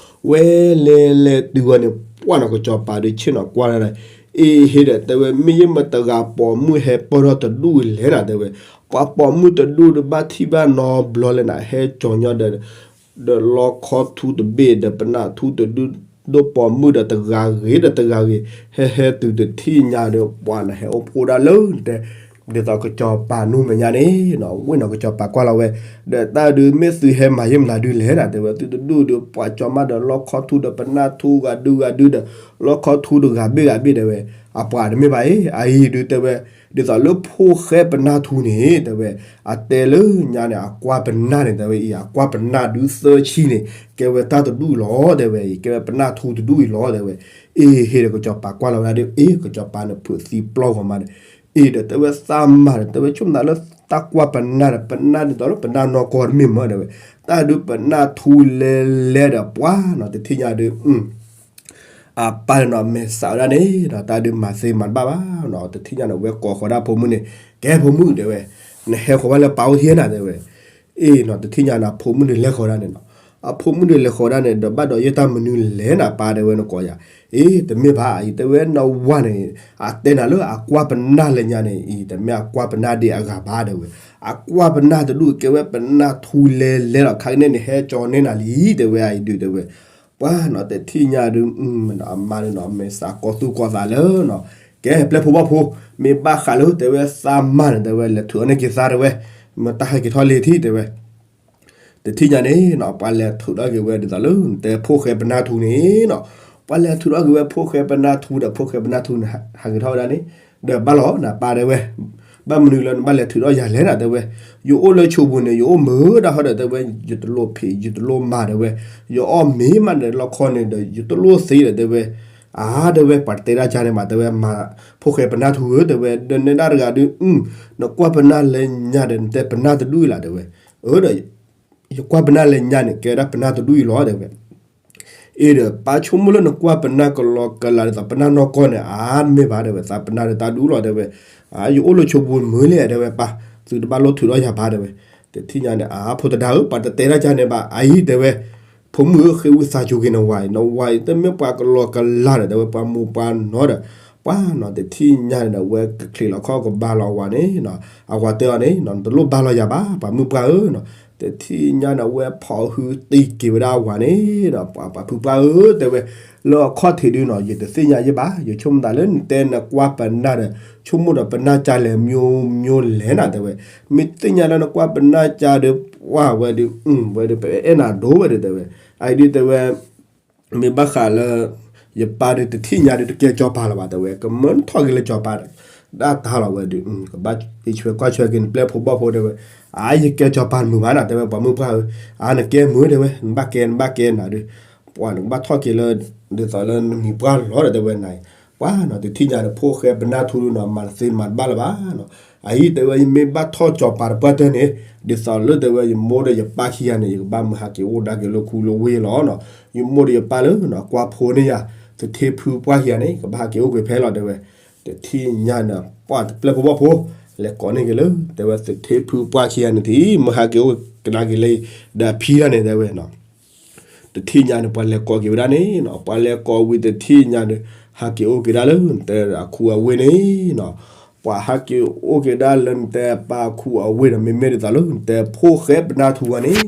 ဝဲလဲၤလဲၤတုၤဝဲန့ၣ် ပှၢ်နီၤ ကစီၤပၤဒုးဆ့ၣ်နီၤကွၢ်ဒၣ်ဒီး အ့ဟ့ဒီး တဲဝဲ မ့ၢ်ယမ့ၢ်တဂၤပိာ်မုၣ်ဟဲပၢၢ်ထီၣ်တဒူၣ်လဲၣ်နၤ တဲဝဲ, ပှၤပိာ်မုၣ်တဒူၣ်ဒုးဘၣ်ထံၣ်ဘၣ်နီတဘျီလဲၣ်နၤ ဟဲကၠီၤညီဒီး ဒီးလီခီထူတဘ့ၣ်ဒီးပနၢ်ထူတဒုၣ် ဒိၣ်ပိာ်မုၣ်ဒီးတဂၤဂ့ၤဒီးတဂၤဂ့ၤ ဟဲဟဲတုၤတထံၣ်ညါဒီး ပှၢ်နဟဲအိၣ်ဖှိၣ်ဒၣ်လၢနတဲ ဒ်သိးကစီၤပၤနူမဲာ်ညါန့ၣ်နီၤ ဝ့ၢ်နီၤ ကစီၤပၤကွၢ်လီၤဝဲ, ဒီးတၢ်ဒုးမ့ၢ်သုဟဲမၤယံာ်မနုၤဒုလဲၣ်နၤ တဲဝဲ သုတဒူၣ်ဒီး ပှၤကၠီၤမးဒီးလီခီထူဒီးပနၢ်ထူဂၤဒုဂၤဒုဒီး လီခီထူတဂၤဘ့ၣ်ဂၤဘ့ၣ် တဲဝဲ, အပှၤတမ့ၢ်ဘၣ်အံၤ အအံၤဒုးတဲဝဲ ဒ်သိးလၢဖိၣ်ဃဲပနၢ်ထူန့ၣ် တဲဝဲ, အတဲလၢညါန့ၣ် အကွၢ်ပနၢ်န့ၣ် တဲဝဲအံၤ အကွၢ်ပနၢ်ဒုးသၢဆံန့ၣ် ကဲဝဲတၢ်တဒူၣ်အံၤလီၤ တဲဝဲအံၤ ကဲဝဲပနၢ်ထူတဒူၣ်အံၤလီၤ တဲဝဲ, အ့ဟ့ဒီးကစီၤပၤကွၢ်လီၤဝဲဒၣ်ဒီး အ့ ကစီၤပၤန့ၣ်ဖုးသံပျီၢ်ဂီၤမးန့ၣ်, အ့ဒီးတဲဝဲသးမၤဒီး တဲဝဲဆိကမိၣ်လၢတၢ်ကွၢ်ပနၢ်ဒီး ပနၢ်ဒ်သိးလၢပနၢ်နီၢ်ကီၢ်တမ့ၢ်မၢ တဲဝဲ, တၢ်ဒုးပနၢ်ထူလဲၤလဲၤဒီးပှၢ်နီၤ တထံၣ်ညါဒီး အပၢ်န့ၣ်နီၤ မဲာ်ဆှးဝဲဒၣ်န့ၣ်ဒီး တၢ်ဒုးမၤသ့မၤတဘၣ်ဘၣ်နီၤ တထံၣ်ညါန့ၣ် ဝဲကိးဃီၤဒၣ်ဖိမုၣ်န့ၣ် ကဲဖိမုၣ်တဲဝဲ, နဟဲဃီၤဘၣ်လၢပၢ်အိၣ်ထံၣ်နၤ တဲဝဲ, အ့နီၤ တထံၣ်ညါန့ၣ် အဖိမုၣ်ဒုးလဲၤဃီၤဒၣ်န့ၣ်နီၤ, အဖိမုၣ်ဒုးလဲၤဃီၤဒၣ်န့ၣ် ဒီးဘၣ်ဒီးယဲၢ်တၢ်မနုၤလဲၣ်နၤ ပၢ် တဲဝဲ နကိးယၤ, အ့ တမ့ၢ်ဘၣ်အံၤ တဲဝဲ နဝၤန့ၣ် အတဲနၤလၢအကွၢ်ပနၢ်လၢညါန့ၣ် အံၤ တမ့ၢ်အကွၢ်ပနၢ်ဒ်အဂၤဘၣ် တဲဝဲ, အကွၢ်ပနၢ်တဒူၣ်ကဲဝဲပနၢ်ထူလဲၤလဲၤဒီး ခါကန့ၣ်န့ၣ် ဟဲကၠီၤန့ၢ်နၤလံ တဲဝဲအံၤဒုး တဲဝဲ ပှၢ်နီၤ တထံၣ်ညါဒုး အမါန့ၣ်နီၤ မဲာ်ဆှးကီၢ်သူၣ်ကီၢ်သးလၢနီၤ, ကဲပျဲၢ်ဖိဘီၣ်ဖိ မ့ၢ်ဘၣ်ဃးလၢ တဲဝဲ သးမၤန့ၣ် တဲဝဲ လဲၤထုးအီၣ်န့ၢ်က့ၤသး တဲဝဲ, မ့ၢ်တၢ်ဟဲက့ၤထီၣ်လံထံၣ် တဲဝဲ, တထံၣ်ညါန့ၣ်နီၤ ပှၤလဲၤထုးထီၣ်က့ၤဝဲဒ်သိးလၢ နတဲဖိၣ်ဃဲပနၢ်ထူန့ၣ်နီၤ, ပှၤလဲၤထုးထီၣ်က့ၤဝဲဖိၣ်ဃဲပနၢ်ထူဒီး ဖိၣ်ဃဲပနၢ်ထူန့ၣ် ဟးက့ၤထီၣ်ဝဲဒၣ်န့ၣ်, ဒီးဘၣ်လီၤ နပၢ် တဲဝဲ, ဘၣ်မနုၤလၢနဘၣ်လဲၤထုးထီၣ်ယၤလဲၣ်နၤ တဲဝဲ, ယအိၣ်လၢဆိပူၤန့ၣ် ယအိၣ်မုာ်ဒၣ်ဟီဒီး တဲဝဲ ယတလိၣ်ဖံး ယတလိၣ်မၤ တဲဝဲ, ယအီၣ်မ့ၤမးန့ၣ် လီခီန့ၣ်ဒီး ယတလိၣ်သ့ဒီး တဲဝဲ, အါ တဲဝဲ ပှၤတတဲဒၣ်ကါန့ၣ်ဘၣ် တဲဝဲ မၤ ဖိၣ်ဃဲပနၢ်ထူဧၢ တဲဝဲ ဒီးနဲဒၣ်တဂၤဒုး နကွၢ်ပနၢ်လၢညါဒီး နတဲပနၢ်တဒူၣ်အံၤလီၤ တဲဝဲ, အၢ ဒီး ယကွၢ်ပနၢ်လၢညါန့ၣ် ကဲဒၣ်ပနၢ်တဒူၣ်အံၤလီၤ တဲဝဲ, အ့ဒီး ပၢ်ဆိကမိၣ်လၢနကွၢ်ပနၢ်ကလီကလးဒ်သိးပနၢ်နီၢ်ကီၢ်န့ၣ် အါ တမ့ၢ်ဘၣ် တဲဝဲ သးပနၢ်ဒီးတၢ်ဒူၣ်လီၤ တဲဝဲ, ယအိၣ်လၢဆိပူၤမုာ်လံ တဲဝဲ ပၢ် သုတဘၣ်လိၣ်ထုးထီၣ်ယၤဘၣ် တဲဝဲ, တထံၣ်ညါန့ၣ် အါ ဖိသဒါဧၢ ပှၤတတဲဒၣ်ကါန့ၣ်ဘၣ် အအံၤ တဲဝဲ, ဖိမုၣ်ဧၢ ဃ့ဝံသးစူၤက့ၤနဝၤအံၤ, နဝၤအံၤတမ့ၢ်ပှၤကလီကလီဒီး တဲဝဲ ပှၤမိၢ်ပှၤနီၢ်ဒီး, ပှၤနီၤ တထံၣ်ညါန့ၣ်ဒီး ဝဲကချံးလီၤခီၣ်ကဘါလီၤအဝၤန့ၣ်နီၤ, အဝၤတဲအီၤန့ၣ်နီၤ နတလိၣ်ဘါလီၤယၤဘၣ် ပှၤမုၣ်ပှၢ်ဧၢနီၤ, တထံၣ်ညါန့ၣ် ဝဲဖီၣ်ဟုတံၢ်က့ၤဝဲဒၣ်အဝၤန့ၣ်နီၤ, ပှၤ ပှၤဖုပှၢ်ဧၢ တဲဝဲ, လၢအခီၣ်ထံးဒုနီၤ ယတသ့ၣ်ညါယဲဘၣ်, ယဆိကမိၣ်သးလၢနတဲနကွၢ်ပနၢ်ဒီး ဆိကမိၣ်ဒီးပနၢ်ကၢ်လဲၣ် မျိုးမျိုးလဲၣ်နၤ တဲဝဲ, မ့ၢ်သ့ၣ်ညါလၢနကွၢ်ပနၢ်ကၢ်ဒီး ပှၤဝဲဒီး ဝဲဒီး ပအဲၣ်နၤဒိၣ်ဝဲဒီး တဲဝဲ, အအံၤဒုတဲဝဲ မ့ၢ်ဘၣ်ဃးလၢ ယပၢ်ဒီးတထံၣ်ညါဒီးတကဲစီၤပၤလီၤဘၣ် တဲဝဲ, ကမၢထီၣ်က့ၤလၢစီၤပၤ ဒၣ်တၢ်လီၤဝဲဒီး ကဘၣ်အံးဆွဲကွၢ်ဆွဲက့ၤနပျဲၢ်ဖိဘီၣ်ဖိ တဲဝဲ, အါ ယကဲစီၤပၤတမုာ်ဘၣ်နၤ တဲဝဲ ပှၤမုၢ်ပှၢ်ဧၢ, အါ နကဲမုာ် တဲဝဲ နဘၣ်ကဲ နဘၣ်ကဲနၤဒီး ပှၤနကဘၣ်ထီၣ်က့ၤလၢ ဒ်သိးလၢနမံၤပှၢ်လီၤဒီး တဲဝဲနၤအံၤ, ပှၤနီၤ တထံၣ်ညါဒီး ဖိၣ်ဃဲပနၢ်ထူဒုနီၤ မၤတသ့မၤတဘၣ်လၢၤဘၣ်နီၤ, အအံၤတဲဝဲ ယမ့ၢ်ဘၣ်ထီၣ်စီၤပၤတပှၢ်တၢၢ်န့ၣ် ဒ်သိးလၢတဲဝဲ ယမိၢ်ဒီးယပၢ်ခံဂၤန့ၣ် ယကဘၣ်မုာ်ဟးက့ၤအိၣ်ဒါက့ၤလၢခူလၢဝ့ၢ်လီၤနီၤ, ယမိၢ်ဒီးယပၢ်လၢနီၤ ကွၢ်ဖိန့ၢ်ယၤ သထ့ဖုပှၢ်ခံဂၤန့ၣ် ကဘၣ်ဟးက့ၤအိၣ်က့ၤဖဲလီၤ တဲဝဲ, တထံၣ်ညါန့ၣ် ပှၤတပျဲၢ်ဖိဘီၣ်ဖိ လဲၤကိးန့ၢ်က့ၤလၢ တဲဝဲ သထ့ဖုပှၢ်ခံဂၤန့ၣ် တမ့ၢ်ဟးက့ၤအိၣ်ကဒါက့ၤလၢ ဒီးအဖံဒၣ်န့ၣ် တဲဝဲနီၤ တထံၣ်ညါန့ၣ် ပှၤလဲၤကိးက့ၤဝဲဒၣ်န့ၣ်နီၤ, ပှၤလဲၤကိးဝံၤတထံၣ်ညါဒီး ဟးက့ၤအိၣ်က့ၤဒၣ်လၢနတဲအခူအဝ့ၢ်န့ၣ်နီၤ, ပှၤဟးက့ၤအိၣ်က့ၤဒၣ်လၢနတဲပၢ်အခူအဝ့ၢ်ဒီး မ့မ့ၢ်ဒ်သိးလၢနတဲဖိၣ်ဃဲပနၢ်ထူဝဲန့ၣ်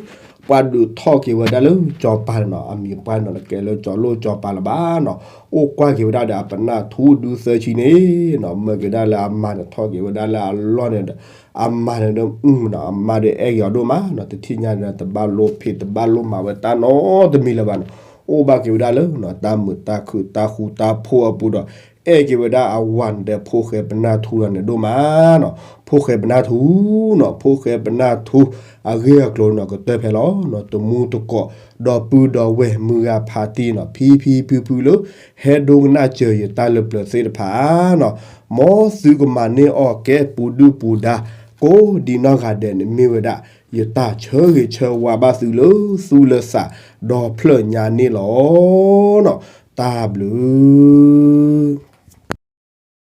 ပှၤဒုးထီၣ်က့ၤဝဲဒၣ်လၢစီၤပၤန့ၣ်နီၤ, အမံၤပှၢ်န့ၣ်နီၤ တကဲလၢစီၤလိၣ်စီၤပၤလၢၤဘၣ်နီၤ, အိၣ်ကွၢ်က့ၤဝဲဒၣ်ဒီးအပနၢ်ထူဒုသၢဆံန့ၣ်နီၤ, မၢက့ၤဒၣ်လၢအမါန့ၣ် ထီၣ်က့ၤဝဲဒၣ်လၢအလီၢ်န့ၣ်ဒီး အမါန့ၣ်ဒီး အမါဒီးအဲၣ်က့ၤအီၤဒိၣ်မးနီၤ, တထံၣ်ညါန့ၣ် တဘၣ်လိၣ်ဖံးတဘၣ်လိၣ်မၤဝဲတၢ်နီတမံၤလၢၤဘၣ်နီၤ, အိၣ်ဘၣ်က့ၤဝဲဒၣ်လၢ တၢ်မုာ်တၢ်ခုၣ်တၢ်ဃူတၢ်ဖိးအပူၤဒီး အဲၣ်က့ၤဝဲဒၣ်အဝၤန့ၣ်ဒီး ဖိၣ်ဃဲပနၢ်ထူလီၤန့ၣ်ဒိၣ်မးနီၤ, ဖိၣ်ဃဲပနၢ်ထူနီၤ, ဖိၣ်ဃဲပနၢ်ထူ အဂ့ၢ်အကျိၤနီၤ ကတၢၢ်ဖဲလီၤနီၤ, တမူတကိး ဒီပုၢ်ဒီဝဲၢ်မုၢ်ဂၤဖးတံၢ်နီၤ, ဖံဖံဖုဖုလၢ ဟဲဒိကနၣ်စၢၤယတၢ်လၢပျၢၤသ့ၣ်တဖၣ်နီၤ, မ်သုကမၤန့ၢ်အီၣ်ကဲပူၤဒုၣ်ပူၤဒါ ကိးဒံနီၢ်ဂၤဒဲးန့ၣ် မ့ၢ်ဝဲဒၣ် ယတၢ်ဆၢဂ့ၤဆၢဝါဘၣ်သုလၢသူၣ်လၢသး ဒီဖျၢၣ်ညါန့ၣ်လီၤနီၤ, တၢ်ဘျုး